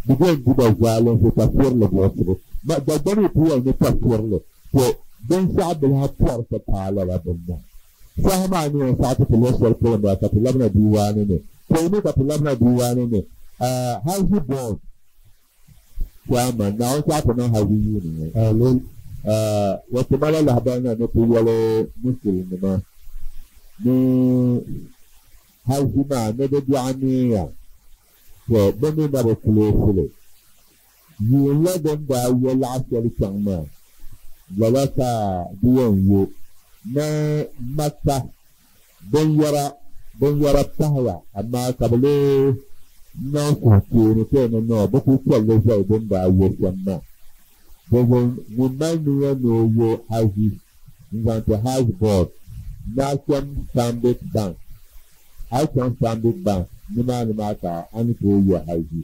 Di bɛ n-di ba zaalinsi ta firili buɣisibu. Dagbani ku yɛli ni tafsirili to binshɛɣu bilahi pɔrisi paai lala bini maa. Saha maa ni yɛn saɣi ti ti luɣ shɛli polo m-bala ka ti labina diiwaani ni. Pɔi mi ka ti labina diiwaani ni, Haji Board Chairman, Naawuni saɣi ti niŋ Haji yuuni ŋɔ. Amin. Wa ti mali lahibali na ni ti yɛli musulinima ni Haji maa ni di biɛɣu neeya, to bɛ mi na bi kuloosili. Yuun la din daa yo laɣ shɛli chaŋ maa, lala ka di yɛn yo ni Makka binyɛra pahiya, amaa ka bɛ lee niŋ suhukpeeni ka ni noo bɛ kul chɛli li zali din daa yo shɛm maa. Dinzuɣu ŋun mali nia ni o yo Haji n-zaŋ ti Hajj Board, National Stanbic Bank, a yi chaŋ Stanbic Bank nimaani maa ka a ni tooi yo Haji.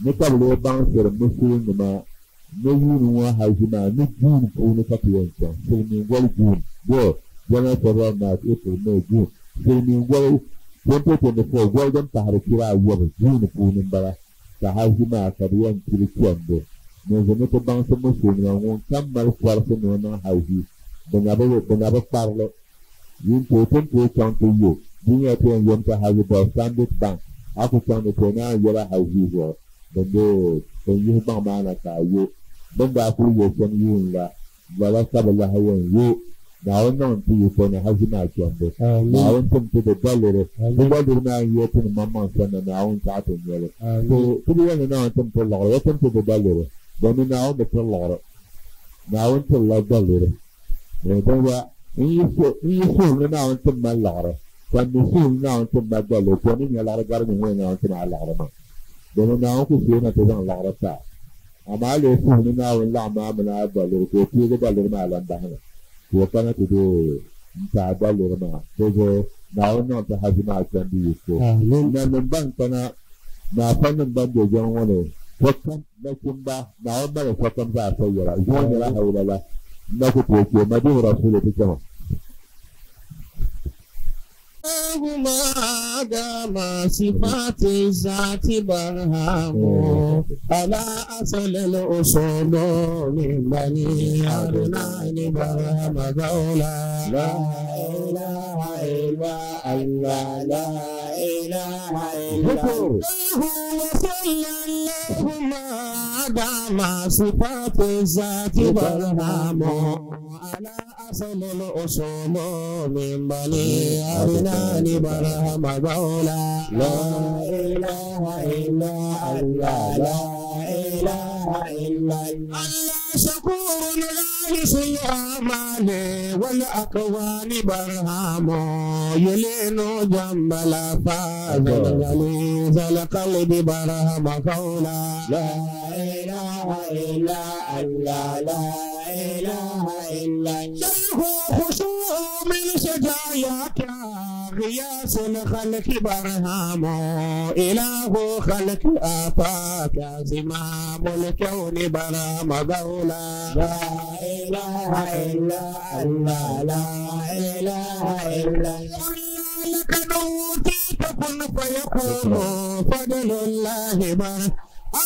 Ni ka bɛ lee baŋsiri musulinima ni yuuni ŋɔ haji maa ni June puuni ka ti yɛn chaŋ, silimiin goli June, bee January, February, March, April, May, June, silimiin goli 2024 goli din pahiri chira ayɔbu June puuni m-bala ka haji maa ka di yɛn pili chandi. Ninvuɣ ni ti baŋsi musulinima ŋun kam mali kɔrisi ni o niŋ haji bɛ na bi kpari li. Yin tooi ti ni tooi chaŋ ti yo di nyɛla ti yɛn yom ti haji bɔri Stanbic Bank a ku chaŋ ni tooi naan yola haji zuɣu bɛn be bɛn yihi gbaŋ maa na ka a yo. Bɛ ni daa kuli yo shɛm yuun la, lala ka bɛ lahi yɛn yo. Naawuni niŋ n-ti yi ko ni haji maa chandi. Naawuni tim ti di daliri. Di daliri maa n-yɛ ti ni maŋmaŋ sani na Naawuni saɣi ti nyɛ li. To ti bi yɛli ni Naawuni tim ti liɣiri, o tim ti di daliri. Domi Naawuni bi tiri liɣiri. Naawuni tirila daliri. N yi suhim ni Naawuni tim ma liɣiri, ka n mi suhim ni Naawuni tim ma daliri, to n ni nya liɣiri gari nyini ŋun Naawuni tim a liɣiri maa. Domi Naawuni ku suhi na ti zaŋ liɣiri ti a. Amaa a lee suhi ni Naawuni laɣim a mini a daliri ka o teegi daliri maa lan bahi na, ka o kana ti deei n-ti a daliri maa. Dinzuɣu Naawuni niŋ ti haji maa chandi yi ko. Nanim ban kana, naafanim ban be jiŋli ŋɔ ni, sokam. Nachimba, Naawuni mali sokam zaa sa yɛla, zuŋɔ nyɛla hawula la, n na ku tooi kpe Madihu Rasulu ti chama. ما دام صفات الذات برهام على أصل الأصول من بني عدنان برهم قولا لا إله إلا الله لا إله إلا الله وصلى الله ما دام صفات الذات برهام على أصل الأصول من بني عدنان برهم قولا لا إله إلا الله لا إله إلا الله شكور غالس الأعمال والأكوان برهام يلين جنب الأفاز غليظ القلب برهم قولا لا إله إلا الله لا إله إلا الله شيخ خشوع من شجاياك غياث الخلق برهام إله خلق آفاك زمام الكون برهام قولا لا إله إلا الله لا إله إلا الله لك أوتيت كن فيكون فضل الله برهام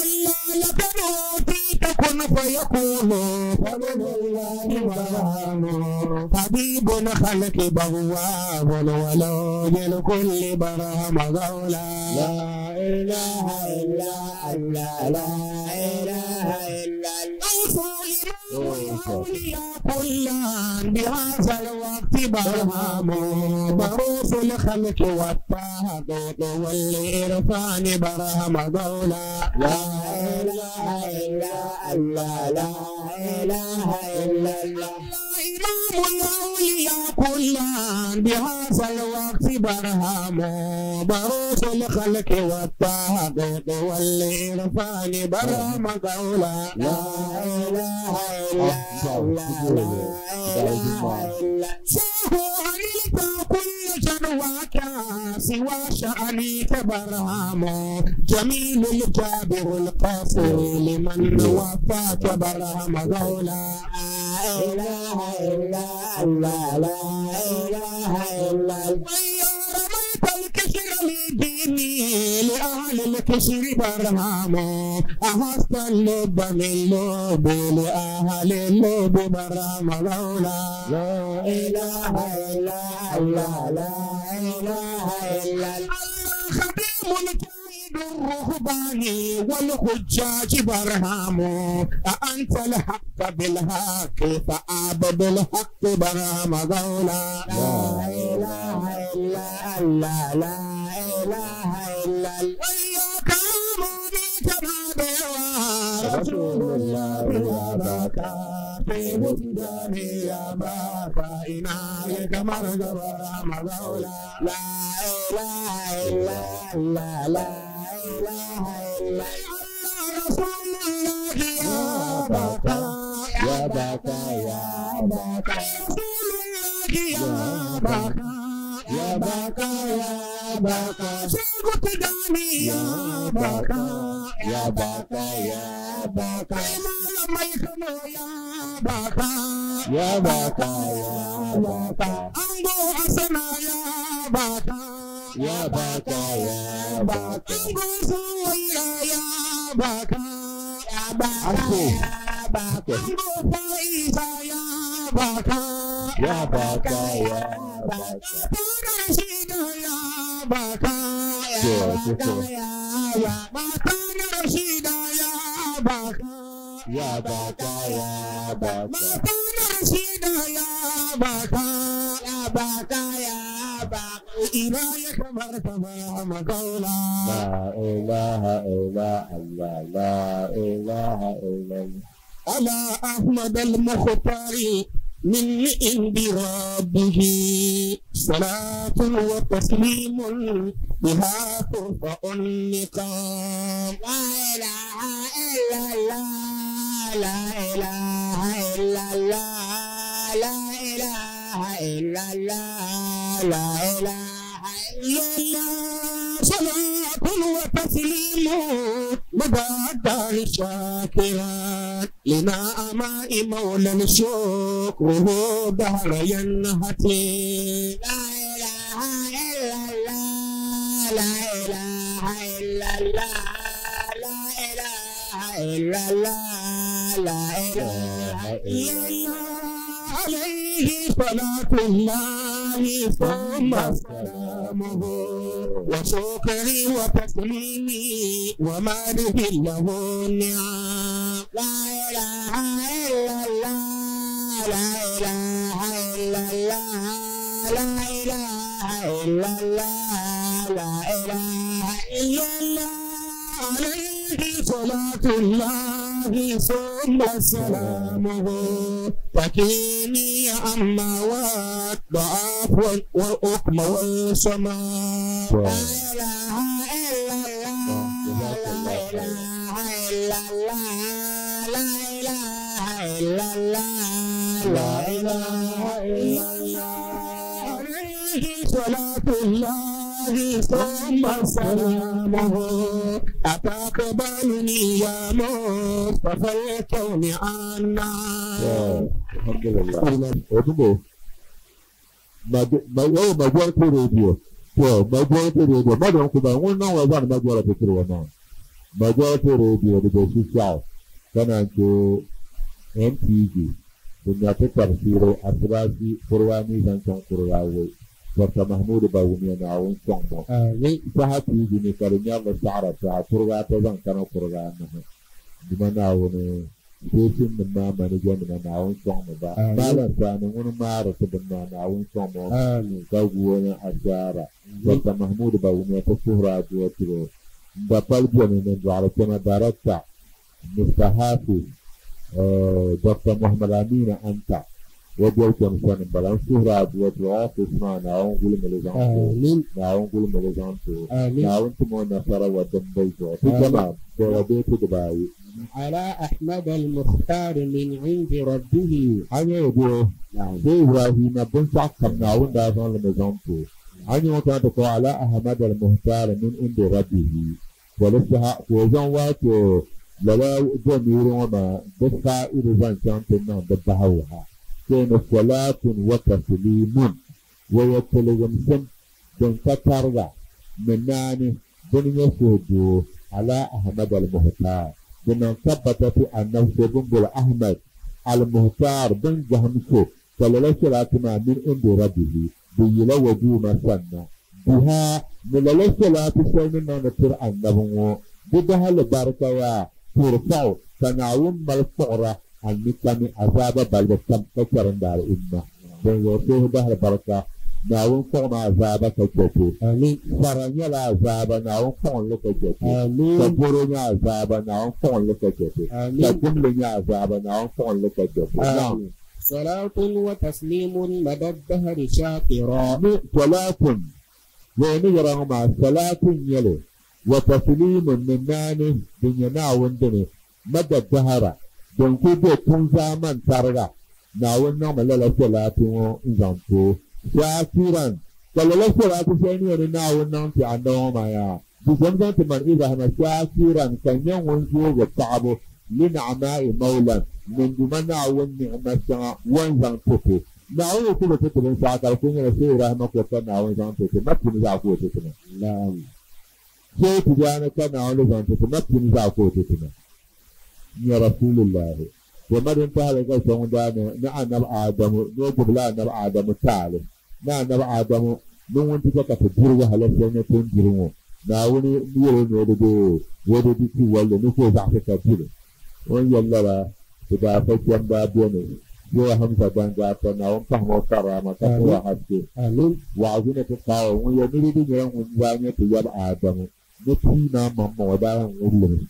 الله لك أوتيت كن فيكون فضل الله برهام حبيب خلق بواب ولو للكل برهام قولا لا إله إلا الله لا إله إلا الله كلا بهذا الوقت برهام بروس الخلق والتهدد والإرفان برهام قولا لا إله إلا الله لا إله إلا الله إمام الأولياء كلا بهذا الوقت برهام بروس الخلق والتهدد والإرفان برهام قولا لا إله إلا الله لا إله إلا شاه عليك كل جنواك سوى شأنك برهام جميل الجابر القاصر لمن وفاك برهام قولا لا إله إلا الله لا إله إلا الله رميت الكسر لديني لأهل الكشر برهام أحست اللب من لب لأهل اللب برهام لولا لا إله إلا الله لا إله إلا الله خديم الكيد الرهبان والحجاج برهام أأنت الحق بالحق فأعبد الحق برهام لولا لا إله إلا الله لا إله إلا الله وإياك أعبد كما رسول الله يا باكا في وجداني يا باكا إنايك مرغبا مغولا لا إله إلا الله لا إله إلا الله رسول الله يا باكا يا باكا يا باكا رسول الله يا باكا يا باكا يا باكا شيخ تداني يا باكا يا باكا يا باكا ما يكنو يا باكا يا باكا يا باكا أنغو أسنا يا باكا يا باكا يا باكا أنغو سويرا يا باكا يا باكا يا باكا أنغو فايزا يا باكا يا باكا يا باكا يا باكا يا باكا رشيدا يا باكا يا باكا يا باكا رشيدا يا باكا يا باكا يا باكا إلهك مرتبة مقولا لا إله إلا الله لا إله إلا الله على أحمد المختار من عند ربه صلاة وتسليم بها ترفع النقام لا إله إلا الله لا إله إلا الله لا إله إلا الله لا إله إلا الله صلاة وتسليم مدى شاكرا لنا أماء مولى الشكره دهر ينهتي لا إله إلا الله لا إله إلا الله لا إله إلا الله لا إله إلا الله عليه صلاة الله ثم سلامه وشكري وتسليمي وماله له النعم لا إله إلا الله لا إله إلا الله لا إله إلا الله لا إله إلا الله عليه صلاة الله ثم سلامه فكيني أما والضعف والأكم والسماء لا إله إلا الله لا إله إلا الله لا إله إلا الله لا إله إلا الله عليه صلاة الله ثم سلامه أتقبلني يا مصطفى الكون عنا الحمد لله Odumo majority radio majority radio madam kuma wannan wa zan majority radio wannan majority radio da ke social kana ke NTV dunya ta tafsiro asirasi kurwani zan san kurwawo Dr. Mahmoud Bawumia na awon sɔŋ Amin. Saha TV ni ka di nyɛrili saɣara saha kuriga ata zaŋ kana kuriga anahi dima Naawuni station nim maa manager nima Naawuni sɔŋmi ba Amin. Malam Sani ŋuni maari ti bini maa Naawuni sɔŋmi o Amin. ka guuni ashaara Dr. Mahmoud Bawumia ti suhuri adua tiri o m ba pali beni ni dɔɣiri kpɛma director Mr. Hafiz Dr. Muhammad Aminu Anta wa boli kpɛm sani n bala n suhuri adua tiri o office maa Naawuni guli mi li zaŋ ti o Amin. Naawuni guli mi li zaŋ ti o Amin. Naawuni timi o nasara wa dimba zuɣu ti jama bɔra bee ti dibaayi على أحمد المختار من عند ربه a nyɛ bo نعم sai Ibrahim binshɛɣu kam Naawuni daa zaŋ li mi zaŋ ti o a nyɛ ŋɔ kana ti kɔɔ ala Ahmad al-Muhtar min indi rabbihi wa di saha ka o zaŋ wato lala domiiri ŋɔ maa di fa'idu zaŋ chaŋ ti niŋ di bahawu ha sai ni salatun wa taslimun wa ya tiligimsim din ka tariga ni naani Dini nyɛ suhudoo ala Ahmad al-Muhtar di niŋ tabbata ti Annabi so bɛ ni boli Ahmad al-Muhtar din gahim so ka lala salaati maa min indi Rabbihi di yila o Duuma sanna biha ni lala salaati shɛli ni niŋdi tiri Annabi ŋɔ di dahali barika yaa turfa'u ka Naawuni mali kpuɣira an-nikami azaaba balibu kam ka chɛrindi al'umma. Dinzuɣu suhu dahali barika Naawuni kpuɣimi azaaba ka chɛ ti. Fara nyɛla azaaba, Naawuni kpuɣim li ka chɛ ti. Ka doro nyɛ azaaba, Naawuni kpuɣim li ka chɛ ti. Ka gumli nyɛ azaaba, Naawuni kpuɣim li ka chɛ ti. Naam. Salatun wa taslimun mada dahri shakira. Ni salatun, bee ni yɛra ŋɔ maa, salatun n-nyɛ li, wa taslimun ni naani din nyɛ Naawuni dini, mada dahara, din kuli be tuŋ zaamani tariga. Naawuni niŋmi lala salaati ŋɔ n-zaŋ ti o. Shaakiran, ka lala salaati shɛli ni yɛn ni Naawuni niŋ ti Annabi ŋɔ maa yaa, di zom zaŋ ti man Ibrahima shaakiran, ka nyɛ ŋun zoogi paɣibu li ni'maa'i mawlan, ŋun Duuma Naawuni ni'ima shɛŋa o ni zaŋ ti ti. Naawuni yi ku bi ti ti binshɛɣu ka di kuli nyɛla Shehu Ibrahima ko ka Naawuni zaŋ ti ti, ma pini zaa ka o ti ti na. Shehu Tijani ka Naawuni zaŋ ti ti, ma pini zaa ka o ti ti na. N-nyɛ Rasulillahi. To ma din pahili ka so ŋun daa ni ni Anabi Adamu ni o gbubila Anabi Adamu taali, ni Anabi Adamu ni ŋun ti chɛ ka ti diri wahala shɛli ni ti ni diri ŋɔ, Naawuni ni yɛl o ni o di bee o di di ti walli ni ka o zaɣisi ka di li. O ni yɛli lala, ti daa fa kpɛm daa beni, Shehu Hamza Dangaata, Naawuni pahim o karaama ka ti o haske. Wa'azu ni ti paai o, ŋun yɛli ni di di nyɛla ŋun daa nyɛ ti yab Adamu ni pii maa maŋmaŋ o daa yɛn ŋubi li mi.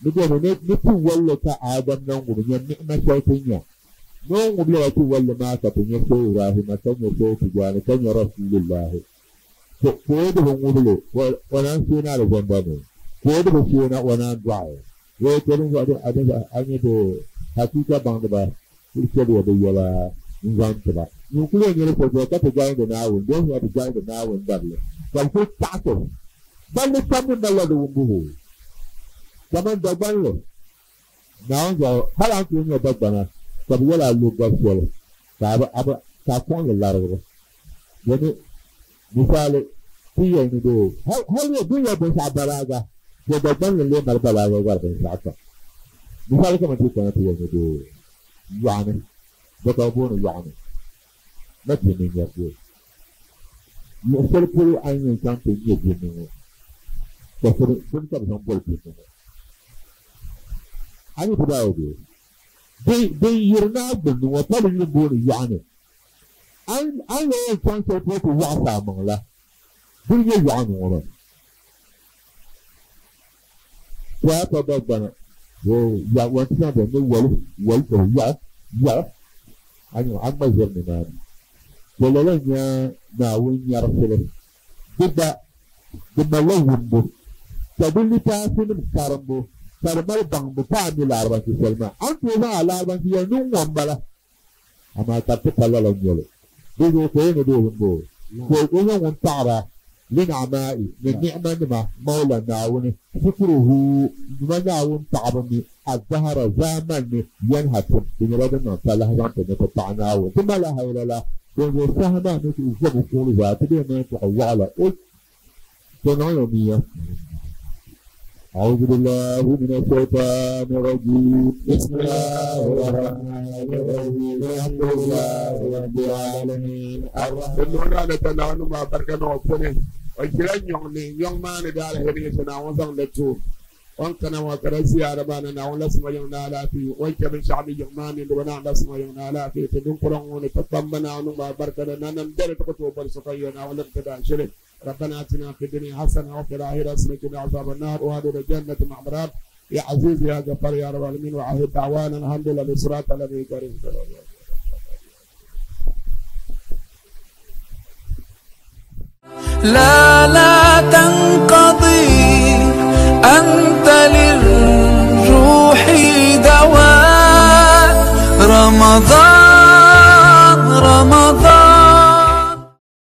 Ni beni ni ni ti walli ka Adam na ŋubi nya ni'ima shɛli ti nya. Ni o ŋubi lala ti walli maa ka ti nya Shehu Ibrahima ka nya Shehu Tijani ka nya Rasulillahi. To ka o di bi ŋubi li o naan sheeni alizanda ni, ka o di bi sheena o naan dɔɣi. Wee to din zuɣu a din zuɣu a nya bɛ hakiika baŋdiba kuli chɛliya bɛ yɛla n-zaŋ ti ba. Nyin kuli yɛn nyɛli shɛli ka ti jahindi Naawuni, doo nya ti jahindi Naawuni dabili, ka bɛ kuli taɣisi balli kam ni malila di wumbu hoo kaman Dagbanli. Naawuni zuɣu hal a ni tooi nya Dagbana ka bɛ yɛl a lu gab shɛli ka a bi a bi ka a kɔŋ li larigibu. Domi misali ti yɛli ni doo hal hal yɛ bɛ yɛli binshɛɣu balaaga, to Dagbanli n-lee mali balaaga gari binshɛɣu kam. Misali kaman ti kana ti yɛli ni doo yɔɣuni bɛ ka bɛ booni yɔɣuni na ti ni nya bɛ luɣ shɛli polo a ni yɛn chaŋ ti nya binni ŋɔ, ka so bini ka bɛ zaŋ boli binni ŋɔ. A ni ti daa yɛ bee? Din yiri naa gbunni ŋɔ pa di yuli m-booni yɔɣuni. A ni yɛn chaŋ shɛli polo ti waɣisi a maŋ la, dini nyɛ yɔɣuni ŋɔ maa. To a pa Dagbana ya wan ti zaŋ bɛ ni wali wali shɛli yɔɣu yɔɣu a nya a ŋma ʒiri nimaani. To lala n-nyɛ Naawuni nyarisi li. Di gba di malila wumbu ka di litaafinim karimbu ka di mali baŋbu pa a mi laribanchi shɛli maa. A ni tooi zaŋ a laribanchi yɛli ni ŋ-ŋɔ m-bala amaa ka di ti pa lala n-nyɛ li. Di zuɣu ka o ni doo bimbo ka o nyɛ ŋun paɣira lin'amaa'i ni ni'manima Mawla Naawuni shikuruhu nima Naawuni paɣibu mi azahara zaamani ni yanhatim di nyɛla din niŋ talahi zaŋ ti ni ti paɣi Naawuni ti mali haylala dinzuɣu saha maa ni ti zobu kuɣili zaa ti bee mali tɔɣi waɣila o to niŋya niya. أعوذ بالله من الشيطان الرجيم بسم الله الرحمن الرحيم الحمد لله رب العالمين الرحمن Nuna da ta na ma barka na wapune o jira nyɔŋ ni nyɔŋ maa ni daa alheri nyɛ shɛli Naawuni zaŋ li ti o o ni kana ŋɔ ka di ziyaara maa ni Naawuni lasima yiŋ ni alaafee o ni chɛ binshɛɣu mi yiŋ maa ni di bi Naawuni lasima yiŋ ni alaafee ti ninkura ŋɔ ni ti kpamba Naawuni niŋ ba barika ni nanim beni ti ku tooi boli so ka yɛ Naawuni lim ti daanshili ربنا اتنا في الدنيا حسنه وفي الاخره حسنه وقنا عذاب النار وادخلنا الجنه مع الابرار يا عزيز يا غفار يا رب العالمين وعهد دعوانا الحمد لله بصراط النبي الكريم صلى الله عليه وسلم. لا لا تنقضي أنت للروح دواء رمضان.